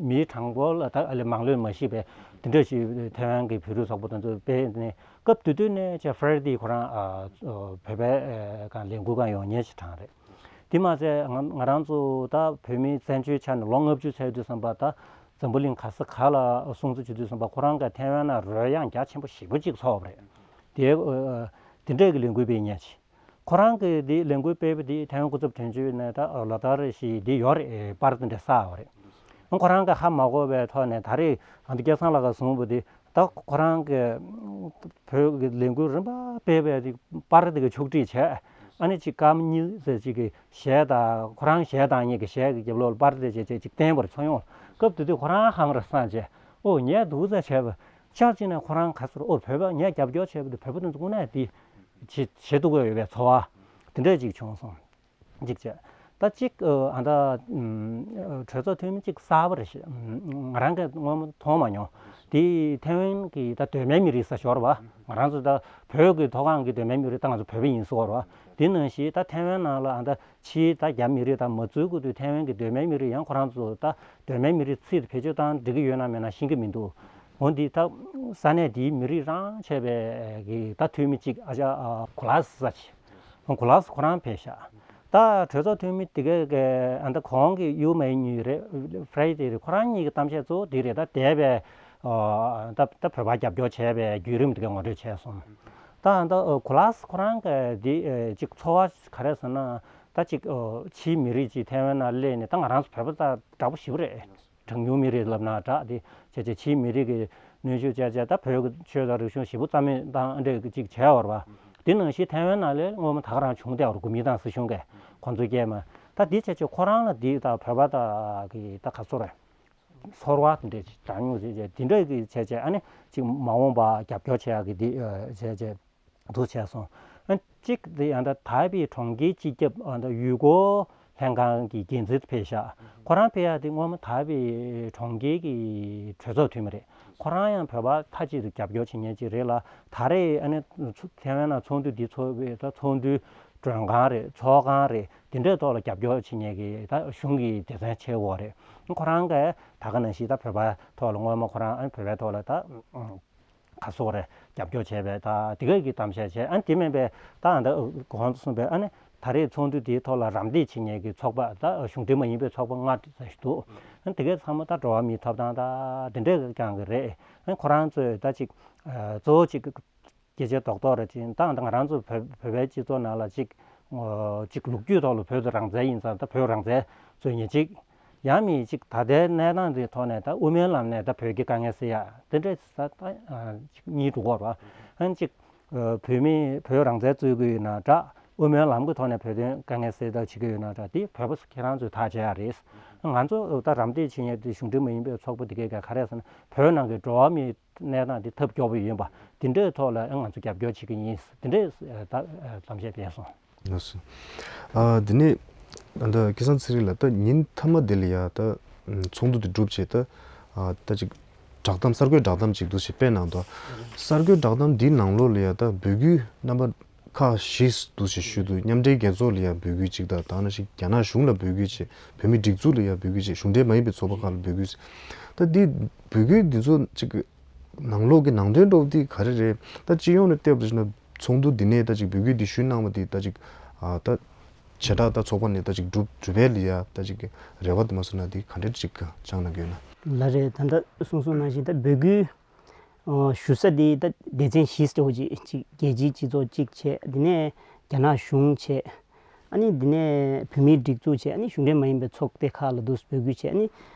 མི་གྲངས་འབོར་ལ་ད་ཨ་ལས་མང་ལོས་མ་ཤེས་པའི་དེ་འདྲ་ཞིག་ཐེ་ཝན་གྱི་བོད་རིགས་ཚོགས་པ་དེ་ཚོ་སྤེལ་ནས་སྐབས་དེ་དུས་ནས་ཅེ་ཧྥེ་རེ་ཌི་ཁོ་རང་བོད་པའི་གང་ལས་འགུལ་གང་ཡོང་མཁན་ཞིག་གྲས་རེད། དེ་མ་ཟད་ང་ང་རང་ཚོ་ད་བོད་མིའི་བཙན་བྱོལ་ཆགས་ནས་ལོ་ལྔ་བཅུ་ཚར་དུས་ཙམ་པ་ད་འཛམ་བུ་གླིང་ག་ས་ག་ལ་སྲུང་བརྩི་བྱེད་དུས་ཙམ་པ་ཁོ་རང་གིས་ཐེ་ཝན་ནང་རོལ་དབྱངས་རྒྱ་ཆེན་པོ་ཞེ་པོ་ཅིག་ཚོར་བ་རེད། དེ་དེ་འདྲས་ཀྱི་ལས་འགུལ་སྤེལ་མཁན་ཞིག་ཁོ་རང་གིས་དེ་ལས་འགུལ་སྤེལ་བ་དེ་ཐེ་ཝན་སྐུ་ཚབ་དོན་གཅོད་ནས་ད་ལོ་ལྟར་རེ་བཞིན་དེ་ཡོད་རེད། པར་དེ་འདྲ་བསགས་པ་རེད། ཁོ་རང་གིས་ཧ་མ་གོ་བའི་ཐོག་ནས་ད་རེས་ཨ་ནི་སྐལ་བཟང་ལགས་ཀྱིས་གསུངས་པ་དེ་ད་ཁོ་རང་གིས་བོད་ཀྱི་ལས་འགུལ་རིམ་པ་སྤེལ་བའི་དེ་པར་དེ་ག་ཕྱོགས་སྒྲིག་བྱས། ཨ་ནི་ཅིག་སྐར་མ་གཉིས་ཙམ་ཅིག་གི་གཞས་དང་ཁོ་རང་གཞས་བཏང་མཁན་གྱི་གཞས་ཀྱི་རྒྱབ་ལོགས་ལ་པར་དེ་བྱས་བྱས་ཅིག་བསྟན་པར་ཚོར་ཡོང་། སྐབས་དེ་དུས་ཁོ་རང་ཧང་ར་སངས་བྱས། ཨོ་ངས་འདུག་ཙམ་བྱས་པ་ཆགས་ཅིག་ནས་ཁོ་རང་ག་ཚོད་ཨོ་བོད་པ་ངས་རྒྱབ་སྐྱོར་བྱས་པ་དེ་བོད་པ་དེ་ཚོ་དངོས་གནས་དེ་བྱེད་བྱེད་ཐུབ་ཀྱི་ཡོད་པའི་ཚོར་བ་དེ་འདྲ་ཅིག་བྱུང་སོང་། གཅིག་བྱས། ད་གཅིག་ཨ་ད་གྲོས་ཚོགས་འཐུས་མི་གཅིག་གསར་པ་རེད་ཤག་ང་རང་གིས་སྔོན་མ་མཐོང་མ་མྱོང་། དེ་ཐེ་ཝན་གྱི་ད་གདོད་མའི་མི་རིགས་ས་ཞོར་བ། ང་རང་ཚོ་ད་བོད་ཀྱི་མཐོ་སྒང་གི་གདོད་མའི་མི་རིགས་ད་ང་ཚོ་བོད་པ་ཡིན་ཟེར་བ་རེད་བ། དེ་ནང་བཞིན་ད་ཐེ་ཝན་ནང་ལ་ཨ་ད་ཕྱིའི་ད་རྒྱ་མི་རིགས་ད་མ་འཛུལ་གོང་དུ་ཐེ་ཝན་གྱི་གདོད་མའི་མི་རིགས་ཡང་ཁོ་རང་ཚོ་ད་གདོད་མའི་མི་རིགས་ཚིག་དེ་བེད་སྤྱོད་བཏང་འགྲིག་གི་ཡོད་ན་མེད་ན་ཤེས་ཀྱི་མི་འདུག་འོ་འདི་ད་ས་གནས་དེའི་མི་རིགས་རང་བྱས་པའི་གི་ད་འཐུས་མི་གཅིག་ཨ་ཅག་ཨ་གུ་ལ་སི་ཟེར་ཅིག་གུ་ལ་སི་ཁོ་རང་ཕེབས་ཤག་ད་གྲོས་ཚོགས་འཐུས་མི་དེ་གའི་གི་ཨ་ད་གོང་གི་ཡུ་མེ་ཉུས་རེད། ཧྥེ་རེ་ཌི་རེད། ཁོ་རང་གཉིས་ཀྱི་གཏམ་བཤད་གཙོ་བོ་དེ་རེད། ད་འདས་པའི་ཨ་ད་ད་བོད་པ་རྒྱབ་སྐྱོར་བྱས་པའི་བརྒྱུད་རིམ་དེ་གའི་ངོ་སྤྲོད་བྱས་སོང་། ད་ཨ་ད་གུ་ལ་སི་ཁོ་རང་གི་དེ་ཅིག་ཚོར་བ་ག་རེ་ཟེར་ན་ད་ཅིག་ཕྱིའི་མི་རིགས་ཅིག་ཐེ་ཝན་ནང་སླེབས་ནས་ད་ང་རང་ཚོ་བོད་པ་དང་འདྲ་པོ་ཞེ་པོ་རེད། གྲངས་ཉུང་མི་རིགས་ལབ་ན་འདྲ་དེ་བྱས་བྱས་ཕྱིའི་མི་རིགས་ཀྱི་གནོན་ཤུགས་བྱས་བྱས་ད་བོད་ཀྱི་ཆོས་དང་རིག་གཞུང་ཞེ་པོ་རྩ་མེད་བཏང་འདྲ་ཅིག་བྱས་པ་རེད་བ། དེ་ནང་བཞིན་ཐའེ་ཝན་ནང་ལ་སྔོན་མ་ད་ག་རང་བྱུང་བསྡད་པ་རེད། གོ་མིན་ཏང་སྲིད་གཞུང་གིས་ཁོང་ཚོའི་སྐྱེལ་མ་ད་དེ་བྱས་བྱས་ཁོ་རང་ལ་དེ་ད་བོད་པ་ད་གི་ད་ག་ཚོད་རེད། ཚོར་བ་དེ་འདྲ་ཅིག་གྲངས་ཉུང་ཅིག་བྱས་དེ་འདྲ་གི་བྱས་བྱས་ཨ་ནི་ཅིག་མ་འོངས་པ་རྒྱབ་སྐྱོར་བྱེད་ཡག་གི་དེ་བྱས་བྱས། འདུ་བྱས་སོང་། ཨ་གཅིག་དེ་ཡང་ད་དཱ་པི་གྲོང་ཁྱེར་སྤྱི་ཁྱབ་ཨ་ད་ཡུལ་སྐོར་ལྷན་ཁང་གི་འགན་འཛིན་ཕེབས་ཤག་ཁོ་རང་ཕེབས་ཡག་དེ་སྔོན་མ་དཱ་པི་གྲོང་ཁྱེར་གྱི་གྲོས་ཚོགས་འཐུས་མི་རེད། ཁོ་རང་ཡང་བོད་པ་མཐའ་གཅིག་ཏུ་རྒྱབ་སྐྱོར་བྱེད་མཁན་ཅིག་རེད་ལ། ད་རེས་ཨ་ནི་ཐའེ་ཝན་ནང་ཚོགས་འདུ་འདི་ཚོགས་པའི་ད་ཚོགས་འདུའི་མགྲོན་ཁང་རེད། ཚོགས་ཁང་རེད། དེ་འདྲའི་ཐོག་ལ་རྒྱབ་སྐྱོར་བྱེད་མཁན་གྱི་ད་གཞུང་གི་སྡེ་ཚན་ཆེ་བོ་རེད། ཁོ་རང་གིས་ད་ག་ནང་བཞིན་ད་བོད་པ་ཐོག་ལ་སྔོན་མ་ཁོ་རང་ཨ་ནི་བོད་པའི་ཐོག་ལ་ད། ག་སོགས་རེད། རྒྱབ་སྐྱོར་བྱས་པའི་ད་དེ་ག་གི་གཏམ་བཤད་བྱས། ཨ་ནི་དེ་མིན་པའི་ད་ཨ་ད་གོང་དུ་གསུངས་པའི་ཨ་ནི་ད་རེས་ཚོགས་འདུ་དེའི་ཐོག་ལ་རམ་འདེགས་བྱེད་མཁན་གྱི་ཚོགས་པ་ད་གཞུང་འབྲེལ་མ་ཡིན་པའི་ཚོགས་པ་ལྔ་ཙམ་ཞིག་འདུག་ཨ་ནི་དེ་གའི་ཚང་མ་ད་འགྲོ་བ་མིའི་ཐོབ་ཐང་ད་དེ་འདྲས་ཀྱང་གི་རེད། ཨ་ནི་ཁོ་རང་ཚོས་ད་ཅིག་གཙོ་བོ་ཅིག་སྐད་ཆ་རྡོག་རྡོག་རེད་ཅིག་ད་ད་ང་རང་ཚོ་བོད་བོད་པའི་སྤྱི་ཚོགས་ནང་ལ་ཅིག་ཅིག་ལོ་རྒྱུས་ཐོག་ལ་བོད་དུ་རང་བཙན་ཡིན་ཙང་ད་བོད་རང་བཙན་རྩོད་མཁན་ཅིག་ཡང་མིན་ཅིག་ད་ལྟའི་གནས་སྟངས་འདིའི་ཐོག་ནས་ད་དབུ་མའི་ལམ་ནས་ད་བོད་ཀྱི་དཀའ་ངལ་སེལ་ཡག་དེ་འདྲ་ད་ཅིག་གཉིས་འགྲོ་གི་རེད་བ། ཨ་ནི་ཅིག་བོད་མི་བོད་རང་བཙན་རྩོད་ཀྱི་ཡོད་ན་འདྲ། དབུ་མའི་ལམ་གྱི་ཐོག་ནས་བོད་དོན་དཀའ་ངལ་སེལ་ཐབས་བྱེད་ཀྱི་ཡོད་ན་འདྲ། དེ་བོད་པ་ཁྱེད་རང་ཚོས་ཐག་བཅད་ཡག་རེད། ང་ཚོ་ད་རམ་འདེགས་བྱེད་མཁན་དེ་གཞུང་འབྲེལ་མ་ཡིན་པའི་ཚོགས་པ་དེ་གས་ཀྱང་ག་རེ་ཟེར་ན་བོད་ནང་གི་འགྲོ་བ་མིའི་གནས་སྟངས་དེ་ཐབས་སྐྱོ་པོ་ཡིན་པ་དེ་འདྲའི་ཐོག་ལ་ང་ཚོ་རྒྱབ་སྐྱོར་བྱེད་ཀྱི་ཡིན། དེ་འདྲའི་ད་གཏམ་བཤད་སྤེལ་སོང་། ལགས་སོ། ཨ་དེ་ནས་ ད་ལྟ་སྐལ་བཟང་ཚེ་རིང་ལགས། ད་ཉིན་མཐའ་མ་དེ་ལ་ཡ་ད་ཚོགས་འདུ་དེ་གྲུབ་བྱས། ད་ད་ཅིག་བསྒྲགས་གཏམ། གསར་འགོད་བསྒྲགས་གཏམ་ཅིག་འདུག་ཞེས་སྤེལ་གནང་འདུག་གསར་འགོད་བསྒྲགས་གཏམ་འདིའི་ནང་ལོགས་ལ་ཡ་ད་འབོད་སྐུལ་རྣམ་པ་ཁག་བཞི་འདུག་ཞེས་ཞུས་འདུག་མཉམ་འབྲེལ་རྒྱལ་ཚོགས་ལ་ཡ་འབོད་སྐུལ་ཅིག་དང་། ད་ནང་བཞིན་རྒྱ་ནག་གཞུང་ལ་འབོད་སྐུལ་བྱས། བོད་མིའི་སྒྲིག་འཛུགས་ལ་ཡ་འབོད་སྐུལ་བྱས། གཞུང་འབྲེལ་མ་ཡིན་པའི་ཚོགས་པ་ཁག་ལ་འབོད་སྐུལ་བྱས། ད་འདི་འབོད་སྐུལ་འདི་ཚོ་ཅིག་ནང་ལོགས་ཀྱི་ནང་དོན་འདྲ་བོ་འདི་ག་རེ་རེད། ད་སྤྱི་ཡོངས་ནས་བལྟས་པ་ཞིག་ན་ཚོགས་འདུ་འདི་ནས་ད་ཅིག་འབོད་སྐུལ་འདི་ཞུས་གནང་བ་འདི་ད་ཅིག་ཨ་ད་བྱེ་བྲག་ད་ཚོགས་པ་ནས་ད་ཅིག་གྲུབ་གྲུབ་པའི་ལ་ཡ་ད་ཅིག་རེ་བ་དུ་མ་སོང་ན་འདི་ག་འདྲ་ཅིག་བཅངས་གནང་གི་ཡོད་ན། ལགས་རེད། ད་ལྟ་གསུངས་སོང་ནང་བཞིན་ད་འབོད་སྐུལ་ཨ་ཞུ་ས་འདི་ད་སྡེ་ཚན་བཞི་འདྲ་བོ་ཅིག་ཅིག་རྒྱལ་སྤྱིའི་སྤྱི་ཚོགས་གཅིག་བྱས། འདི་ནས་རྒྱ་ནག་གཞུང་བྱས། ཨ་ནི་འདི་ནས་བོད་མིའི་སྒྲིག་འཛུགས་བྱས། ཨ་ནི་གཞུང་འབྲེལ་མ་ཡིན་པའི་ཚོགས་སྡེ་ཁག་ལ་འདུག་འབོད་སྐུལ་བྱས། ཨ་ནི་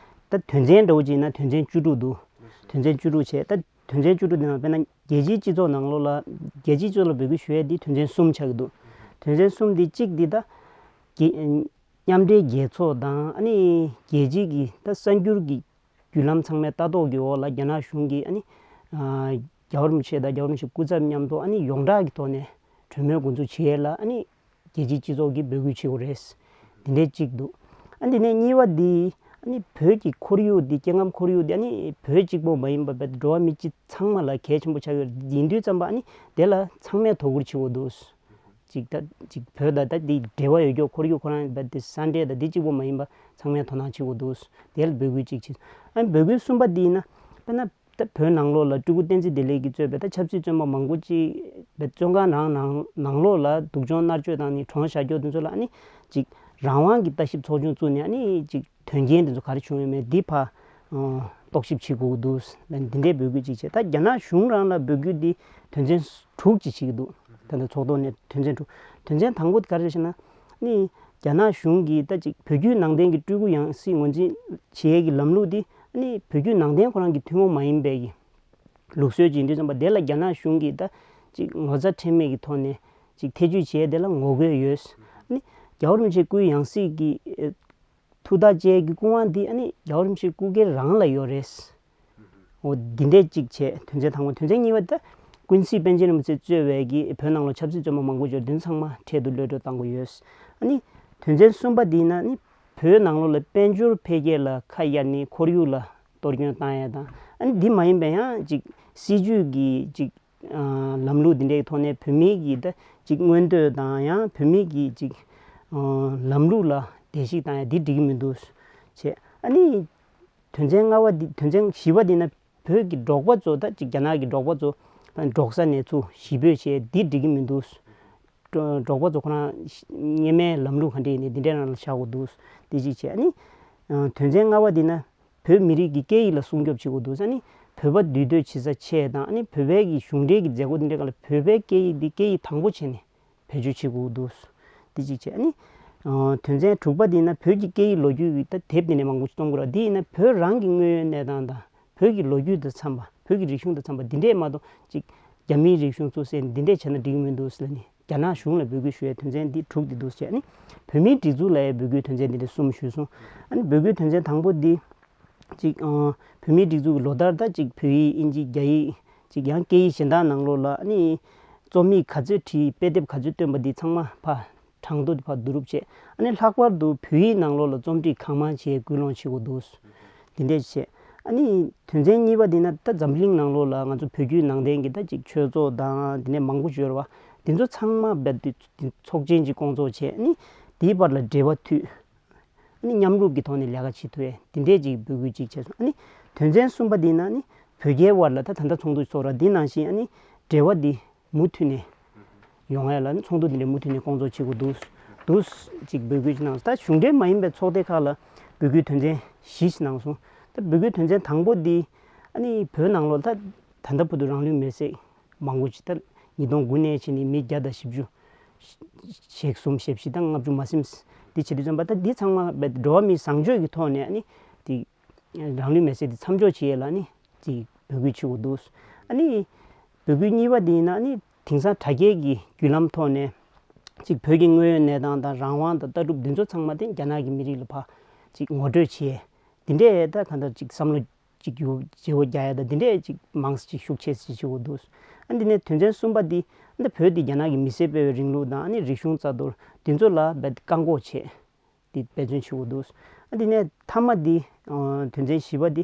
ད་དོན་ཚན་འདྲ་བོ་ཅིག་ཡིན་ན་དོན་ཚན་བཅུ་དྲུག་འདུག་དོན་ཚན་བཅུ་དྲུག་བྱས། ད་དོན་ཚན་བཅུ་དྲུག་འདི་ནང་དཔེར་ན་རྒྱལ་སྤྱིའི་སྤྱི་ཚོགས་ནང་ལོགས་ལ། རྒྱལ་སྤྱིའི་སྤྱི་ཚོགས་ལ་འབོད་སྐུལ་ཞུ་ཡས་འདི་དོན་ཚན་གསུམ་ཆགས་ཀྱི་འདུག་དོན་ཚན་གསུམ་འདི་གཅིག་འདི་ད་རྒྱ་མཉམ་འབྲེལ་རྒྱལ་ཚོགས་དང་། ཨ་ནི་རྒྱལ་སྤྱིའི་གི་ད་གསར་འགྱུར་གྱི་བརྒྱུད་ལམ་ཚང་མའི་ལྟ་རྟོག་གི་འོག་ལ་རྒྱ་ནག་གཞུང་གིས་ཨ་ནི་ཨ་རྒྱལ་བ་རིན་པོ་ཆེ་དང་རྒྱལ་བ་རིན་པོ་ཆེའི་སྐུ་ཚབ་མཉམ་དུ་ཨ་ནི་ཡོངས་གྲགས་ཀྱི་ཐོག་ནས་གྲོས་མོལ་འགོ་འཛུགས་བྱེད་ཡས་ལ་ཨ་ནི་རྒྱལ་སྤྱིའི་སྤྱི་ཚོགས་ཀྱིས་འབོད་སྐུལ་བྱེད་དགོས་རེད། འདི་འདྲའི་གཅིག་འདུག་ཨ་འདི་ནས་གཉིས་པ་འདི་ཨ་ནི་བོད་ཀྱི་ཁོར་ཡུག་འདི། སྐྱེ་ཁམས་ཁོར་ཡུག་འདི་ཨ་ནི་བོད་གཅིག་པོ་མ་ཡིན་པ་བོད་འགྲོ་བ་མི་སྤྱི་ཚང་མ་ལ་གལ་ཆེན་པོ་ཆགས་ཡོད་ཡིན་དུས་ཙམ་པ། ཨ་ནི་དེ་ལ་ཚང་མས་དོ་ཁུར་བྱེད་དགོས་འདུག་ཅིག་ད་ཅིག་བོད་དང་ད་འདི་འབྲེལ་བ་ཡོད་རྒྱུ་ཁོར་ཡུག་ཁོ་རང་བོད་འདི་ས་འབྲེལ་དང་འདི་གཅིག་པོ་མ་ཡིན་པ་ཚང་མས་དོ་སྣང་བྱེད་དགོས་འདུག་དེ་ལ་འབོད་སྐུལ་གཅིག་བྱེད། ཨ་ནི་འབོད་སྐུལ་གསུམ་པ་འདི་ཡིན་ན་དཔེར་ན། ད་བོད་ནང་ལོགས་ལ་སྤྲུལ་སྐུ་བསྟན་འཛིན་བདེ་ལེགས་ཀྱིས་གཙོས་པའི་ད་ཆབ་སྲིད་བཙོན་པ་མང་པོ་ཅིག་བཙོན་ཁང་ནང་ནང་ནང་ལོགས་ལ་སྡུག་སྦྱོང་མནར་གཅོད་དང་ནི་གྲོངས་བཞག་རྒྱུ་དེ་ཚོ་ལ་ཨ་ནི་ཅིག་རང་དབང་གི་ལྟ་ཞིབ་ཚོགས་ཆུང་བཙུགས་ནས། ཨ་ནི་ཅིག་དོན་རྐྱེན་དེ་ཚོ་ག་རེ་བྱུང་ཡོད་མེད་འདི་ཕར་ཨ་རྟོག་ཞིབ་བྱེད་དགོས་ཀྱི་འདུག་ལ་འདི་འདྲའི་འབོད་སྐུལ་ཅིག་བྱས། ད་རྒྱ་ནག་གཞུང་རང་ལ་འབོད་སྐུལ་འདི་དོན་ཚན་དྲུག་ཅིག་བྱེད་ཀྱི་འདུག་ད་ལྟ་ཚོགས་ཐོག་ནས་དོན་ཚན་དྲུག་དོན་ཚན་དང་པོ་དེ་ག་རེ་རེད་ཟེར་ན། ཨ་ནི་རྒྱ་ནག་གཞུང་གིས་ད་ཅིག་བོད་བརྒྱུད་ནང་བསྟན་གྱི་སྤྲུལ་སྐུ་ཡང་སྲིད་ངོས་འཛིན་བྱེད་ཡས་ཀྱི་ལམ་ལུགས་འདི་ཨ་ནི་བོད་བརྒྱུད་ནང་བསྟན་ཁོ་རང་གི་ཐུན་མོང་མ་ཡིན་པའི་གི་ལུགས་སྲོལ་ཅིག་ཡིན་དུས་ཙམ་པ། དེ་ལ་རྒྱ་ནག་གཞུང་གིས་ད་ཅིག་ངོ་ཚ་ཁྲེལ་མེད་ཀྱི་ཐོག་ནས་ཅིག་ཐེ་ཇུས་བྱས། དེ་ལ་ངོ་རྒོལ་ཡོད། ཨ་ནི་རྒྱལ་བ་རིན་པོ་ཆེའི་སྐུའི་ཡང་སྲིད་ཀྱི་ཨེ་ཐུགས་ཐག་བཅད་ཀྱི་སྐུ་དབང་འདི་ཨ་ནི་རྒྱལ་བ་རིན་པོ་ཆེའི་སྐུ་སྒེར་རང་ལ་ཡོད་རེད། འོ་འདི་འདྲས་གཅིག་བྱས་དོན་ཚན་དང་པོ། དོན་ཚན་གཉིས་པ་ད་ཀུན་གཟིགས་པཎ་ཆེན་རིན་པོ་ཆེ་གཙོས་པའི་གི་བོད་ནང་ལ་ཆབ་སྲིད་བཙོན་པ་མང་པོ་ཡོད། འདི་ཚང་མ་འཕྲལ་དུ་གློད་གྲོལ་གཏང་དགོས་ཡོད། ཨ་ནི་དོན་ཚན་གསུམ་པ་འདི་ཡིན་ན་ནི་བོད་ནང་ལོགས་ལ་དཔལ་འབྱོར་འཕེལ་རྒྱས་ལ་ཁ་གཡར་ནས་ཁོར་ཡུག་ལ་གཏོར་སྐྱོན་བཏང་ཡས་དང་། ཨ་ནི་འདི་མ་ཡིན་པའི་ཡང་ཅིག་སྲིད་ཇུས་ཀྱི་ཅིག་ཨ་ལམ་ལུགས་འདི་འདྲའི་ཐོག་ནས་བོད་མིའི་གི་ད་ཅིག་མངོན་འདོད་དང་ཡང་བོད་མིའི་གི་ཅིག་ཨ་ལམ་ལུགས་ལ་བརྡལ་བཤིག་བཏང་ཡས་འདི་འགྲིག་གི་མི་འདུག་བྱས། ཨ་ནི་དོན་ཚན་ལྔ་པ་འདི། དོན་ཚན་བཞི་པ་འདི་ན་བོད་ཀྱི་འབྲོག་པ་ཚོ་ད་ཅིག་རྒྱ་ནག་གི་འབྲོག་པ་ཚོ་འབྲོག་ས་ནས་ཚུར་གཞིས་སྤོས་བྱས་འདི་འགྲིག་གི་མི་འདུག་འབྲོ་འབྲོག་པ་ཚོ་ཁོ་རང་སྔོན་མའི་ལམ་ལུགས་ག་འདྲ་ཡིན་ནའི་འདི་འདྲའི་ནང་ལ་བཞག་དགོས་འདུག་འདི་གཅིག་བྱས། ཨ་ནི་དོན་ཚན་ལྔ་པ་འདི་ན་བོད་མི་རིགས་ཀྱི་སྐད་ཡིག་ལ་སྲུང་སྐྱོབ་བྱེད་དགོས་འདུག་ཨ་ནི་བོད་པ་འདུས་སྡོད་བྱེད་ས་ཆེད་དང་། ཨ་ནི་བོད་པའི་གི་གཞུང་འབྲེལ་གྱི་མཛད་སྒོ་འདི་འདྲའི་སྒང་ལ་བོད་པའི་སྐད་ཡིག་འདི་སྐད་ཡིག་དང་པོ་བྱས་ནས་བེད་སྤྱོད་བྱེད་དགོས་འདུག་འདི་གཅིག་བྱས། ཨ་ནི་ཨ་དོན་ཚན་དྲུག་པ་འདི་ན་བོད་ཀྱི་སྐད་ཡིག་ལོ་རྒྱུས་ཀྱི་ད་དེབ་འདི་ནས་མང་པོ་ཞིག་གཏོང་དགོས་ར། འདི་ཡིན་ན་བོད་རང་གི་དངོས་ཡོད་གནས་སྟངས་དང་བོད་ཀྱི་ལོ་རྒྱུས་དང་འཚམས་པ། བོད་ཀྱི་རིག་གཞུང་དང་འཚམས་པ་འདི་འདྲས་མ་གཏོགས་ཅིག་རྒྱ་མིའི་རིག་གཞུང་བཙུགས་སའི་འདི་འདྲས་བྱས་ན་འགྲིག་གི་མི་འདུག་ཟེར་ནས་རྒྱ་ནག་གཞུང་ལ་འབོད་སྐུལ་ཞུ་ཡའི་དོན་ཚན་འདི་དྲུག་འདི་འདུག་ཟེར། ཨ་ནི་བོད་མིའི་སྒྲིག་འཛུགས་ལ་ཡང་འབོད་སྐུལ་དོན་ཚན་འདི་འདྲས་གསུམ་ཞུས་སོང་། ཨ་ནི་འབོད་སྐུལ་དོན་ཚན་དང་པོ་འདི་ཅིག་ཨ་བོད་མིའི་སྒྲིག་འཛུགས་ཀྱི་ལོ་ལྟར་ད་ཅིག་བོད་ཡིག་དབྱིན་ཇི་རྒྱ་ཡིག་ཅིག་ཡང་སྐད་ཡིག་གཞན་དག་ནང་ལོགས་ལ་ཨ་ནི་རྩོམ་ཡིག་ག་ཚོད་བྲིས། དཔེ་དེབ་ག་ཚོད་བཏོན་པ་འདི་ཚང་མ་ཕར་གྲངས་ཐོ་འདི་ཕར་བསྡུ་རུབ་བྱས། ཨ་ནི་ལྷག་པར་དུ་བོད་ཡིག་ནང་ལོགས་ལ་རྩོམ་སྒྲིག་གང་མང་བྱས་སྐུལ་སློང་བྱེད་དགོས་འདུག་འདི་འདྲས་བྱས། ཨ་ནི་དོན་ཚན་གཉིས་པ་འདི་ན་ད་འཛམ་གླིང་ནང་ལོགས་ལ་ང་ཚོ་བོད་བརྒྱུད་ནང་བསྟན་གྱི་ད་ཅིག་ཆོས་ཚོགས་དང་འདི་ནས་མང་པོ་ཡོད་རེད་བ། འདི་ཚོ་ཚང་མ་རྦད་དེ་ཚོགས་ཆེན་ཅིག་བསྐོང་ཚོགས་བྱས། ཨ་ནི་དེའི་བར་ལ་འབྲེལ་བ་མཐུད། ཨ་ནི་མཉམ་རུབ་ཀྱི་ཐོག་ནས་ལས་ཀ་བྱེད་ཐུབ་ཡས་འདི་འདྲས་ཅིག་འབོད་སྐུལ་ཅིག་བྱས་སོང་། ཨ་ནི་དོན་ཚན་གསུམ་པ་འདི་ན་ནི་བོད་རྒྱའི་དབར་ལ་ད་ད་ལྟ་ཚོགས་འདུ་ཚོགས་ར་འདི་ནང་བཞིན་ཨ་ནི་འབྲེལ་བ་འདི་མུ་མཐུད་ནས་ཡོང་ཡས་ལ་ནི་ཚོགས་འདུ་འདི་འདྲས་མུ་མཐུད་ནས་བསྐོང་ཚོགས་བྱེད་དགོས་འདུག་འདུག་ཅིག་འབོད་སྐུལ་ཅིག་གནང་སོང་། ད་གཞུང་འབྲེལ་མ་ཡིན་པའི་ཚོགས་སྡེ་ཁག་ལ་འབོད་སྐུལ་དོན་ཚན་བཞི་ཞིག་གནང་སོང་། ད་འབོད་སྐུལ་དོན་ཚན་དང་པོ་འདི་ཨ་ནི་བོད་ནང་ལོགས་ད་ད་ལྟ་བར་དུ་རང་ལུས་མེར་སྲེག་མང་པོ་ཅིག་ད་ཉིས་སྟོང་དགུ་ནས་བྱས་ནས་མི་བརྒྱ་དང་བཞི་བཅུ། ཞེ་གསུམ་ཞེ་བཞི་དང་ལྔ་བཅུ་མ་ཟིན། འདི་བྱེད་དུས་ཙམ་པ་ད་འདི་ཚང་མ་འགྲོ་བ་མིའི་བཟང་སྤྱོད་ཀྱི་ཐོག་ནས་ཨ་ནི་འདི་རང་ལུས་མེར་སྲེག་འདི་མཚམས་འཇོག་བྱེད་ཡས་ལ་ཨ་ནི་འདི་འབོད་སྐུལ་བྱེད་དགོས་འདུག་ཨ་ནི་འབོད་སྐུལ་གཉིས་པ་འདི་ཡིན་ན་ཨ་ནི་དེང་སང་དྲ་རྒྱའི་གི་བརྒྱུད་ལམ་ཐོག་ནས་ཅིག་བོད་ཀྱི་དངོས་ཡོད་གནས་སྟངས་དང་རང་དབང་དང་ལྟ་གྲུབ་འདི་ཚོ་ཚང་མ་དེ་རྒྱ་ནག་གི་མི་རིགས་ལ་ཕར་ཅིག་ངོ་སྤྲོད་བྱེད་ཡས། འདི་འདྲའི་ད་གང་ལྟར་ཅིག་བསམ་བློ་ཅིག་ཡོད་བརྗེ་བོ་རྒྱག་ཡ་ད་འདི་འདྲའི་ཅིག་མང་ཙམ་ཅིག་ཤུགས་ཆེ་ཙམ་ཅིག་བྱེད་དགོས་འདུག་ཨ་འདི་ནས་དོན་ཚན་གསུམ་པ་འདི་ཨ་ད་བོད་འདི་རྒྱ་ནག་གི་མི་སེར་སྤེལ་བའི་རིང་ལུགས་དང་ཨ་ནི་རིག་གཞུང་རྩ་གཏོར་འདི་ཚོ་ལ་རྦད་བཀག་འགོག་བྱེད། འདི་འབད་བརྩོན་བྱེད་དགོས་འདུག་ཨ་འདི་ནས་མཐའ་མ་འདི་ཨ་དོན་ཚན་བཞི་པ་འདི་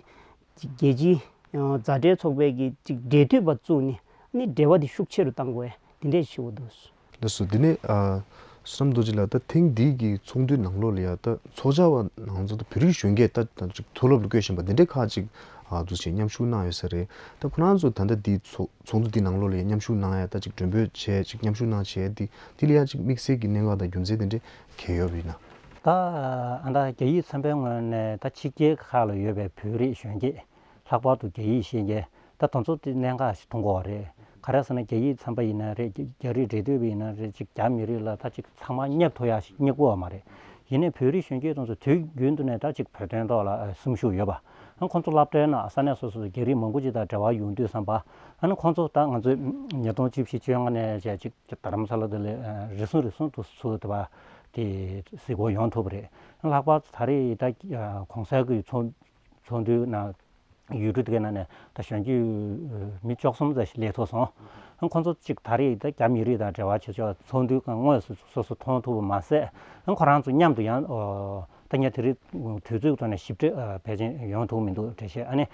ཅིག་རྒྱལ་སྤྱིའི་ཨ་མཛའ་འབྲེལ་ཚོགས་པའི་གི་ཅིག་འབྲེལ་མཐུད་པ་བཙུགས་ནས་ཨ་ནི་འབྲེལ་བ་འདི་ཤུགས་ཆེ་རུ་གཏང་དགོས་འདི་འདྲས་བྱེད་དགོས་འདུག་ལགས་སོ། འདི་ནས་ཨ་བསོད་ནམས་རྡོ་རྗེ་ལགས། ད་ཐེངས་འདིའི་གི་ཚོགས་འདུའི་ནང་ལོགས་ལ་ཡ་ད་ཚོགས་བཅར་བ་ནང་ཚོ་ད་བོད་རིགས་གཞོན་སྐྱེས་ད་ད་ཅིག་མཐོ་སློབ་ལ་བསྐོས་བཞིན་པ་འདི་འདྲས་ཁག་ཅིག་ཨ་འདུག་ཅིག་མཉམ་ཞུགས་གནང་ཡོད་ས་རེད། ད་ཁོ་རང་ཚོ་ད་ལྟ་འདི་ཚོགས་ཚོགས་འདུ་འདི་ནང་ལོགས་ལ་ཡ་མཉམ་ཞུགས་གནང་ཡ་ད་ཅིག་མགྲོན་འབོད་བྱས་ཅིག་མཉམ་ཞུགས་གནང་བྱས་འདི་འདི་ལ་ཡ་ཅིག་དམིགས་བསལ་གྱི་གནད་འགག་དང་རྒྱུ་མཚན་དེ་འདྲས་གང་ཡོད་པ་ཡིན་ན། ད་ཨ་ད་རྒྱ་ཡིག་ཚན་པའི་ངོས་ནས་ད་ཕྱི་རྒྱལ་ཁག་ལ་ཡོད་པའི་བོད་རིགས་གཞོན་སྐྱེས་ལྷག་པར་དུ་རྒྱ་ཡིག་ཤེས་མཁན་ད་དེ་ཚོ་དེ་གནད་འགག་ཞིག་མཐོང་གི་ཡོད་རེད། ག་རེ་ཟེར་ན་རྒྱ་ཡིག་ཚན་པ་ཡིན་ན་རེད། རྒྱ་རིགས་འབྲེལ་མཐུད་པ་ཡིན་ན་རེད། ཅིག་རྒྱ་མི་རིགས་ལ་ད་ཅིག་ཚང་མ་སྙེབ་ཐུབ་ཡ་ཞིག་རྙེད་ཀྱི་ཡོད་མ་རེད། ཡིན་ནའི་བོད་རིགས་གཞོན་སྐྱེས་དེ་ཚོ་དུས་རྒྱུན་དུ་ནས་ད་ཅིག་བོད་དོན་ཐོག་ལ་ཨ་སེམས་ཤུགས་ཡོད་པ། ཨ་ཁོང་ཚོ་སློབ་གྲྭའི་ནང་ས་གནས་སོ་སོ་སུ་རྒྱ་རིགས་མང་པོ་ཅིག་དང་འབྲེལ་བ་ཡོང་དུས་ཙམ་པ། ཨ་ནི་ཁོང་ཚོ་ད་ང་ཚོས་ཉིས་སྟོང་བཅུ་བཞི་བཅོ་ལྔ་ནས་བྱས་ཅིག་རྡ་རམ་ས་ལ་དེ་ལ་ཨ་རེ་ཟུང་རེ་ཟུང་དུ་ཚུར་དེ་བ་དེ་གཟིགས་སྐོར་ཡོང་ཐུབ་པ་རེད། ལྷག་པར་དུ་ད་རེས་ད་གོང་གསལ་གྱི་ཚོགས་ཚོགས་འདུའི་ནང་ཡུལ་གྲུ་དེ་གའི་ནང་ནས་ད་གཞོན་སྐྱེས་མི་བཅུ་གསུམ་ཙམ་ཞིག་སླེབས་ཐུབ་སོང་། ཁོང་ཚོ་གཅིག་ད་རེས་ད་རྒྱ་མི་རིགས་དང་འབྲེལ་བ་བྱེད་ཆོག་ཚོགས་འདུའི་སྒང་དངོས་སུ་སོ་སོ་མཐོང་ཐུབ་པ་མ་ཟད། ཁོ་རང་ཚོ་མཉམ་དུ་ཡང་ད་ངས་དེ་རིང་དུས་ཚོད་ཐོག་ནས་ཞིབ་ཕྲ་ཕལ་ཆེར་ཡོང་ཐུབ་མི་འདུག་འགྲེལ་བཤད། ཨ་ནི་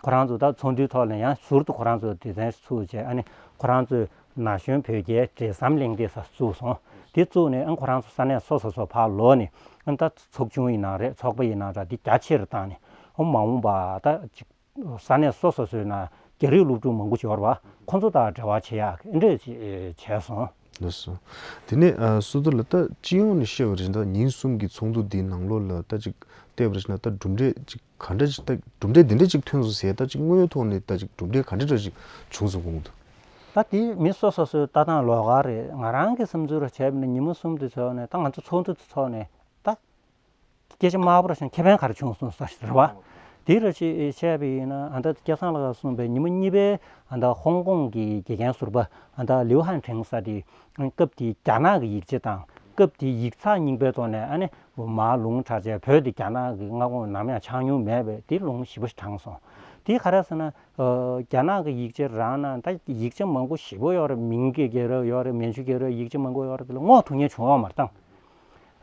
ཁོ་རང་ཚོ་ད་ཚོགས་འདུའི་ཐོག་ནས་ཡང་ཟུར་དུ་ཁོ་རང་ཚོ་སྡེ་ཚན་ཚུགས་བྱས། ཨ་ནི་ཁོ་རང་ཚོས་ན་གཞོན་བོད་རྒྱའི་འབྲེལ་ཟམ་གླེང་སྟེགས་ས་བཙུགས་སོང་། དེ་བཙུགས་ནས་ཨ་ཁོ་རང་ཚོ་ས་གནས་སོ་སོ་སོ་ཕར་ལོག་ནས་ཨ་ད་ཚོགས་ཆུང་ཡིན་ན་རེད། ཚོགས་པ་ཡིན་ན་ར་དེ་རྒྱ་ཆེ་རུ་བཏང་ནས་ཨ་མ་འོངས་པ་ད་ཅིག་ས་གནས་སོ་སོ་སོའི་ནང་རྒྱ་རིགས་སློབ་ཕྲུག་མང་པོ་ཞིག་ཡོད་རེད་པ། ཁོང་ཚོ་དང་འབྲེལ་བ་བྱེད་ཡག་འདྲས་བྱས་སོང་། ལགས་སོ། དེ་ནས་ཨ་བསོད་རྡོར་ལགས། ད་སྤྱི་ཡོངས་ནས་བཤད་པ་རེད་ན་ད་ཉིན་གསུམ་གྱི་ཚོགས་འདུ་འདིའི་ནང་ལོགས་ལ་ད་ཅིག་བལྟས་པ་རེད་ན་ད་གྲུབ་འབྲས་ཅིག་ག་འདྲ་ཅིག་ད་གྲུབ་འབྲས་འདི་འདྲ་ཅིག་ཐོན་སོང་ཟེར། ད་ཅིག་དངོས་ཡོད་ཐོག་ནས་ད་ཅིག་གྲུབ་འབྲས་ག་འདྲ་འདྲ་ཅིག་བྱུང་སོང་དགོངས་འདུག་ད་དེ་མི་སོ་སོ་སོའི་ལྟ་སྟངས་ལོགས་ཀ་རེད། ང་རང་གི་བསམ་ཚུལ་ར་བྱས་པ་ན་ཉིན་མོ་གསུམ་དེ་ཚོ་ནས་ད་ང་ཚོ་ཚོགས་འདུ་དེ་ཚོགས་ནས་ད་སྐད་ཆ་དམའ་པོ་ར་བྱས་ན་ཁེ་ཕན་ག་རེ་བྱུང་སོང་ས་རེད་པ། དེ་ར་ཅིག་བཤད་པ་ཡིན་ན་ཨ་ད་སྐལ་བཟང་ལགས་གསུངས་པའི་ཉིན་མོ་གཉིས་པའི་ཨ་ད་ཧོང་ཀོང་གི་དགེ་རྒན་ཟུར་པ་ཨ་ད་ལིའུ་ཧན་ཁྲེང་ཟེར་དེ་སྐབས་དེའི་རྒྱ་ནག་གི་ཡིག་ཆ་དང་སྐབས་དེའི་ཡིག་ཚགས་རྙིང་པའི་ཐོག་ནས་ཨ་ནི་མར་ལུང་དྲངས་བྱས། བོད་དེ་རྒྱ་ནག་གི་མངའ་ཁོངས་ནམ་ཡང་ཆགས་མྱོང་མེད་པའི་དེ་ལུང་ཞིབ་པོ་ཞིག་དྲངས་སོང་། དེ་ག་རེ་ཟེར་ན་ཨ་རྒྱ་ནག་གི་ཡིག་ཆ་རང་ནང་ད་ཡིག་ཆ་མང་པོ་ཞེ་པོ་ཡོད་རེད། མིང་གི་རྒྱལ་རབས་ཡོད་རེད། མན་ཇུ་རྒྱལ་རབས་ཡིག་ཆ་མང་པོ་ཡོད་རེད། དེ་ལ་སྔོག་ཐུབ་མཁན་བྱུང་ཡོད་མ་རེད་ད།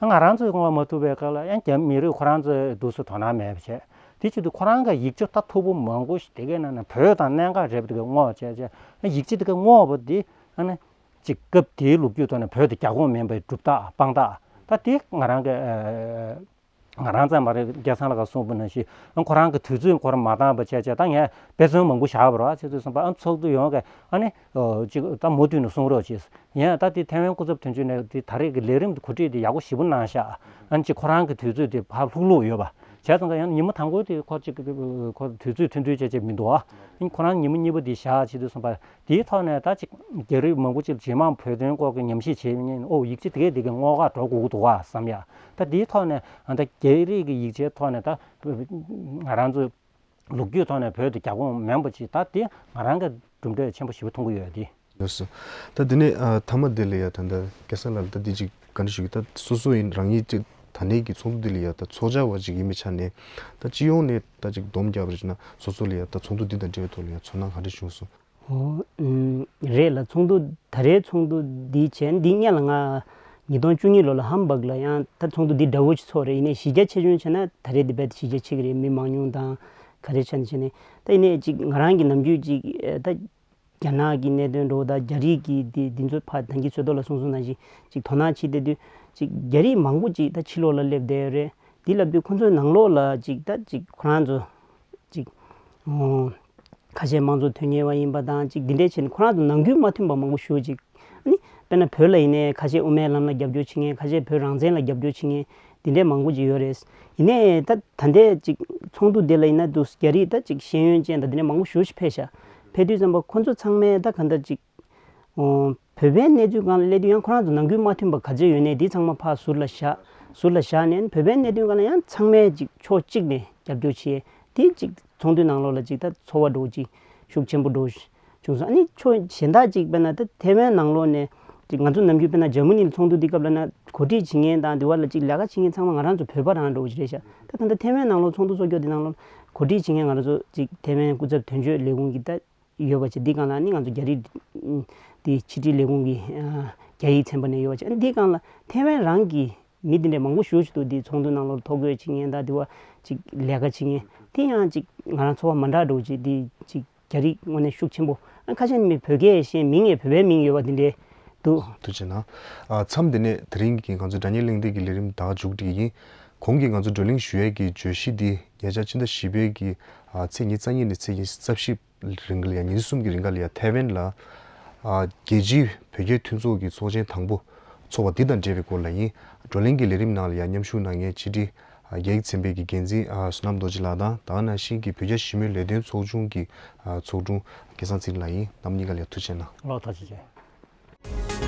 ང་རང་ཚོས་སྔོག་མ་ཐུབ་པའི་སྐབས་ལ་ཡང་རྒྱ་མི་རིགས་ཁོ་རང་ཚོས་འདུག་སེ་དོ་སྣང་མེད་པ་བྱས། དེ་བྱེད་དུས་ཁོ་རང་གི་ཡིག་ཆ་ད་མཐོ་པོ་མང་པོ་ཞིག་དེ་གའི་ནང་ནས་བོད་དང་གནད་འགག་རེད་པ་དེ་ག་སྔོག་བྱས་བྱས། ཡིག་ཆ་དེ་ག་སྔོག་པ་དེ་ཨ་ནི་ཅིག་སྐབས་དེའི་ལོ་རྒྱུས་ཐོག་ནས་བོད་དེ་རྒྱ་ཁོངས་མིན་པའི་གྲུབ་རྟགས་དཔང་རྟགས་ད་དེ་ང་རང་གི་ཨ་ང་རང་ཙམ་མ་རེད། སྐལ་བཟང་ལགས་ཀྱིས་གསུངས་པ་ནང་བཞིན་ཁོ་རང་གི་དུས་ཚོད་ཁོ་རང་མ་འདང་བ་བྱས་བྱས། ད་ངས་དཔེ་མཚོན་མང་པོ་བཞག་པ་རེད་བ། བྱས་ཙང་བསམ་པ་ཨ་ཚོགས་འདུ་ཡོང་གི་ཨ་ནི་ཨོ་ཅིག་ད་མུ་མཐུད་ནས་གསུང་རོགས་བྱེད། ཡིན་ཡང་ད་དེ་ཐའེ་ཝན་སྐུ་ཚབ་དོན་གཅོད་ནས་དེ་ད་རེས་ཀྱི་ལས་རིམ་དེ་གོ་སྒྲིག་དེ་ཡག་པོ་ཞེ་པོ་གནང་ཤག་ཨ་ནི་ཅིག་ཁོ་རང་གི་དུས་ཚོད་དེ་ཕར་ལྷུག་ལྷུག་ཡོད་པ། བྱས་ཙང་ད་ཡང་ཉིན་མོ་དང་པོ་དེ་ཁོ་ཅིག་ཁོ་དུས་ཚོད་མཐུན་སྒྲིལ་བྱས་བྱས་མི་འདུག་ཨ་ནི་ཁོ་རང་ཉིན་མོ་གཉིས་པ་དེ་བཞག་བྱས་དུས་བསམ་པ་དེའི་ཐོག་ནས་ད་ཅིག་རྒྱ་རིགས་མང་པོ་ཅིག་ཇེ་མང་བོད་དོན་སྐོར་གྱི་ཉམས་ཞིབ་བྱེད་མཁན་ཨོ་ཡིག་ཆ་དེ་གས་དེ་གས་སྔོག་ག་འགྲོ་དགོས་ཀྱི་འདུག་ག་བསམ་ཡ། ད་དེའི་ཐོག་ནས་ཨ་ད་རྒྱ་རིགས་ཀྱི་ཡིག་ཆའི་ཐོག་ནས་ད་ང་རང་ཚོ་ལོ་རྒྱུས་ཐོག་ནས་བོད་དེ་རྒྱ་ཁོངས་མིན་པ་ཅིག་ད་དེ་ང་རང་གི་གྲུབ་འབྲས་ཆེན་པོ་ཞེ་པོ་མཐོང་གི་ཡོད་དེ། ལགས་སོ། ད་དེ་ནས་ཨ་མཐའ་མ་དེ་ལ་ཡ་ད་ལྟ་སྐལ་བཟང་ལགས་ད་འདི་ཅིག་ག་འདྲ་ཞུ་གི། ད་སོ་སོ་ཡིན་རང་ཉིད་ཅིག་ད་ནས་ཀྱི་ཚོགས་འདུ་འདི་ལ་ཡ་ད་ཚོགས་བཅར་བ་ཅིག་ཡིན་པའི་ཆ་ནས་ད་སྤྱི་ཡོངས་ནས་ད་ཅིག་སྡོམ་རྒྱག་པ་རེད་ན་སོ་སོ་ལ་ཡ་ད་ཚོགས་འདུ་འདི་དང་འབྲེལ་བའི་ཐོག་ལ་ཡ་ཚོར་སྣང་ག་འདྲ་བྱུང་སོང་། ཨོ། ཨུམ། རེད་ལ་ཚོགས་འདུ་ད་རེས་ཚོགས་འདུ་འདི་བྱས་འདི་སྔོན་ལ་ང་ཉིས་སྟོང་བཅུ་གཉིས་ལོ་ལ་ཧམ་སྦག་ལ་ཡང་ད་ཚོགས་འདུ་འདི་འདྲ་བོ་ཞིག་ཚོགས་རེད། ཡིན་ནའི་གཞི་རྒྱ་ཆེ་ཆུང་བྱས་ན་ད་རེས་འདི་རྦད་དེ་གཞི་རྒྱ་ཆེ་གི་རེད། མི་མང་ཉུང་དང་ག་རེ་ཆ་ནས་བྱས་ནས་ད་ཡིན་ནའི་ཅིག་ང་རང་གི་ནམ་རྒྱུན་ཅིག་ད་རྒྱ་ནག་གི་གནད་དོན་འགྲོ་ད་རྒྱ་རིགས་ཀྱི་འདི་འདི་ཚོ་ཕ་ད་གིན་ཚོད་ཐོག་ལ་གསུང་གསུང་ནང་བཞིན་ཅིག་དོ་སྣང་བྱེད་བསྡད་དུས་ཅིག་རྒྱ་རིགས་མང་པོ་ཅིག་ད་ཕྱི་ལོགས་ལ་སླེབས་བསྡད་ཡོད་རེད། འདི་ལབ་དུས་ཁོང་ཚོའི་ནང་ལོགས་ལ་ཅིག་ད་ཅིག་ཁོ་རང་ཚོ་ཅིག་ཨོ། ཁ་ཤས་དམངས་གཙོ་དོན་གཉེར་བ་ཡིན་པ་དང་ཅིག་འདི་འདྲས་བྱས་ནས་ཁོ་རང་ཚོ་ནང་ཁུལ་མ་མཐུན་པ་མང་པོ་ཞེ་པོ་ཅིག་ཨ་ནི་དཔེར་ན་བོད་ལ་ཡིན་ནའི་ཁ་ཤས་དབུ་མའི་ལམ་ལ་རྒྱབ་སྐྱོར་བྱེད་མཁན། ཁ་ཤས་བོད་རང་བཙན་ལ་རྒྱབ་སྐྱོར་བྱེད་མཁན་འདི་འདྲས་མང་པོ་ཅིག་ཡོད་རེད། ཡིན་ནའི་ད་ད་ལྟའི་ཅིག་ཚོགས་འདུ་འདི་ལ་ཡིན་ན་འདུག་རྒྱ་རིགས་ད་ཅིག་ཤེས་ཡོན་ཅན་དང་འདི་འདྲས་མང་པོ་ཞེ་པོ་ཞིག་ཕེབས་ཤག་ཕེབས་དུས་ཙམ་པ་ཁོ་ཚོ་ཚང་མས་ད་གང་ལྟར་ཅིག་ཨོ། བོད་པའི་གནས་ཚུལ་སྒང་ལ་སླེབས་དུས་ཡང་ཁོ་རང་ཚོ་ནང་ཁུལ་མ་མཐུན་པ་ག་ཚོད་ཡོད་ནའི་འདི་ཚང་མ་ཕར་ཟུར་ལ་བཞག་ཟུར་ལ་བཞག་ནས་བོད་པའི་གནད་དོན་སྒང་ལ་ཡང་ཚང་མས་ཅིག་ཕྱོགས་གཅིག་ནས་རྒྱབ་སྐྱོར་བྱས། དེ་ཅིག་ཚོགས་འདུའི་ནང་ལོགས་ལ་ཅིག་ད་ཚོར་བ་འདྲ་བོ་ཅིག་ཤུགས་ཆེན་པོ་འདྲ་བོ་བྱུང་སོང་། ཨ་ནི་ཕྱོགས་གཞན་དག་ཅིག་དཔེར་ན་ད་ཐའེ་ཝན་ནང་ལོགས་ནས་ཅིག་ང་ཚོ་ནམ་རྒྱུན་དཔེར་ན་འཇར་མ་ནི་ལ་ཚོགས་འདུ་འདི་སྐབས་ལ་ན་གོ་སྒྲིག་བྱེད་མཁན་དང་འདི་བ་ལ་ཅིག་ལས་ཀ་བྱེད་མཁན་ཚང་མ་ང་རང་ཚོ་བོད་པ་རང་འདྲ་བོ་ཅིག་རེད་ཤག་ད་ད་ལྟ་ཐའེ་ཝན་ནང་ལོགས་ཚོགས་འདུ་ཚོགས་རྒྱུ་འདི་ནང་ལོགས་གོ་སྒྲིག་བྱེད་མཁན་ང་རང་ཚོ་ཅིག་ཐའེ་ཝན་སྐུ་ཚབ་དོན་གཅོད་ལས་ཁུངས་ཀྱི་ད་ཡོད་པ་བྱས། འདི་སྒང་ལ་ནི་ང་ཚོ་རྒྱ་རིགས་འདི་ཕྱི་དྲིལ་ལས་ཁུངས་ཀྱི་རྒྱ་ཡིག་ཚན་པ་ནས་ཡོད་པ་བྱས། འདི་སྒང་ལ་ཐའེ་ཝན་རང་གི་ མི་འདི་འདྲའི་མང་པོ་ཞེ་པོ་ཅིག་འདུག་འདི་ཚོགས་འདུ་ནང་ལོགས་ཐོ་འགོད་བྱེད་མཁན་དང་འདི་བ་ཅིག་ལས་ཀ་བྱེད་མཁན་དེ་ཡང་ཅིག་ང་རང་ཚོ་བ་མ་འདྲ་འགྲོ་ཅིག་འདི་ཅིག་རྒྱ་རིགས་དངོས་གནས་ཤུགས་ཆེན་པོ། ཨ་ཁ་ཤས་ནི་བོད་སྐད་ཤེས་མིང་ངས་བོད་པའི་མིང་ཡོད་པ་འདི་འདྲའི་འདུག་ཐུགས་རྗེ་གནང་། ཨ་མཚམས་འདི་ནས་དེ་རིང་གི་ང་ཚོ་སྒྲ་སྙན་གླེང་སྟེགས་ཀྱི་ལས་རིམ་ད་མཇུག་སྒྲིལ་གྱི་ཡིན། གོང་གི་ང་ཚོ་བགྲོ་གླེང་ཞུ་ཡས་ཀྱི་བརྗོད་གཞི་འདི་ཉེ་ཆར་ཕྱི་ཟླ་བཞི་པའི་གི་ཨ་ཚེས་ཉི་ཤུ་རྩ་གཉིས་ནས་ཚེས་ཉི་ཤུ་རྩ་བཞི་རིང་ག་ལ་ཡ་ཉི་ཤུ་གསུམ་གྱི་རིང་ག་ལ་ཡ་ཐའེ་ཝན་ལ་ཨ་རྒྱལ་སྤྱིའི་བོད་རྒྱའི་མཐུན་ཚོགས་ཀྱི་ཚོགས་ཆེན་དང་པོ་ཚོགས་པ་འདི་དང་འབྲེལ་བའི་སྐོར་ལ་ཡིན། བགྲོ་གླེང་གི་ལས་རིམ་ནང་ལ་ཡ་མཉམ་ཞུགས་གནང་མཁན་ཕྱི་དྲིལ་ཨ་རྒྱ་ཡིག་ཚན་པའི་གི་འགན་འཛིན་ཨ་བསོད་ནམས་རྡོ་རྗེ་ལགས་དང་ད་ག་ནང་བཞིན་གྱི་བོད་རྒྱ་ཞི་མོལ་ལས་དོན་ཚོགས་ཆུང་གི་ཨ་ཚོགས་དྲུང་སྐལ་བཟང་ཚེ་རིང་ལགས་ཡིན། རྣམ་གཉིས་ཀ་ལ་ཡ་ཐུགས་རྗེ་གནང་། ལགས་ཐུགས་རྗེ་ཆེ།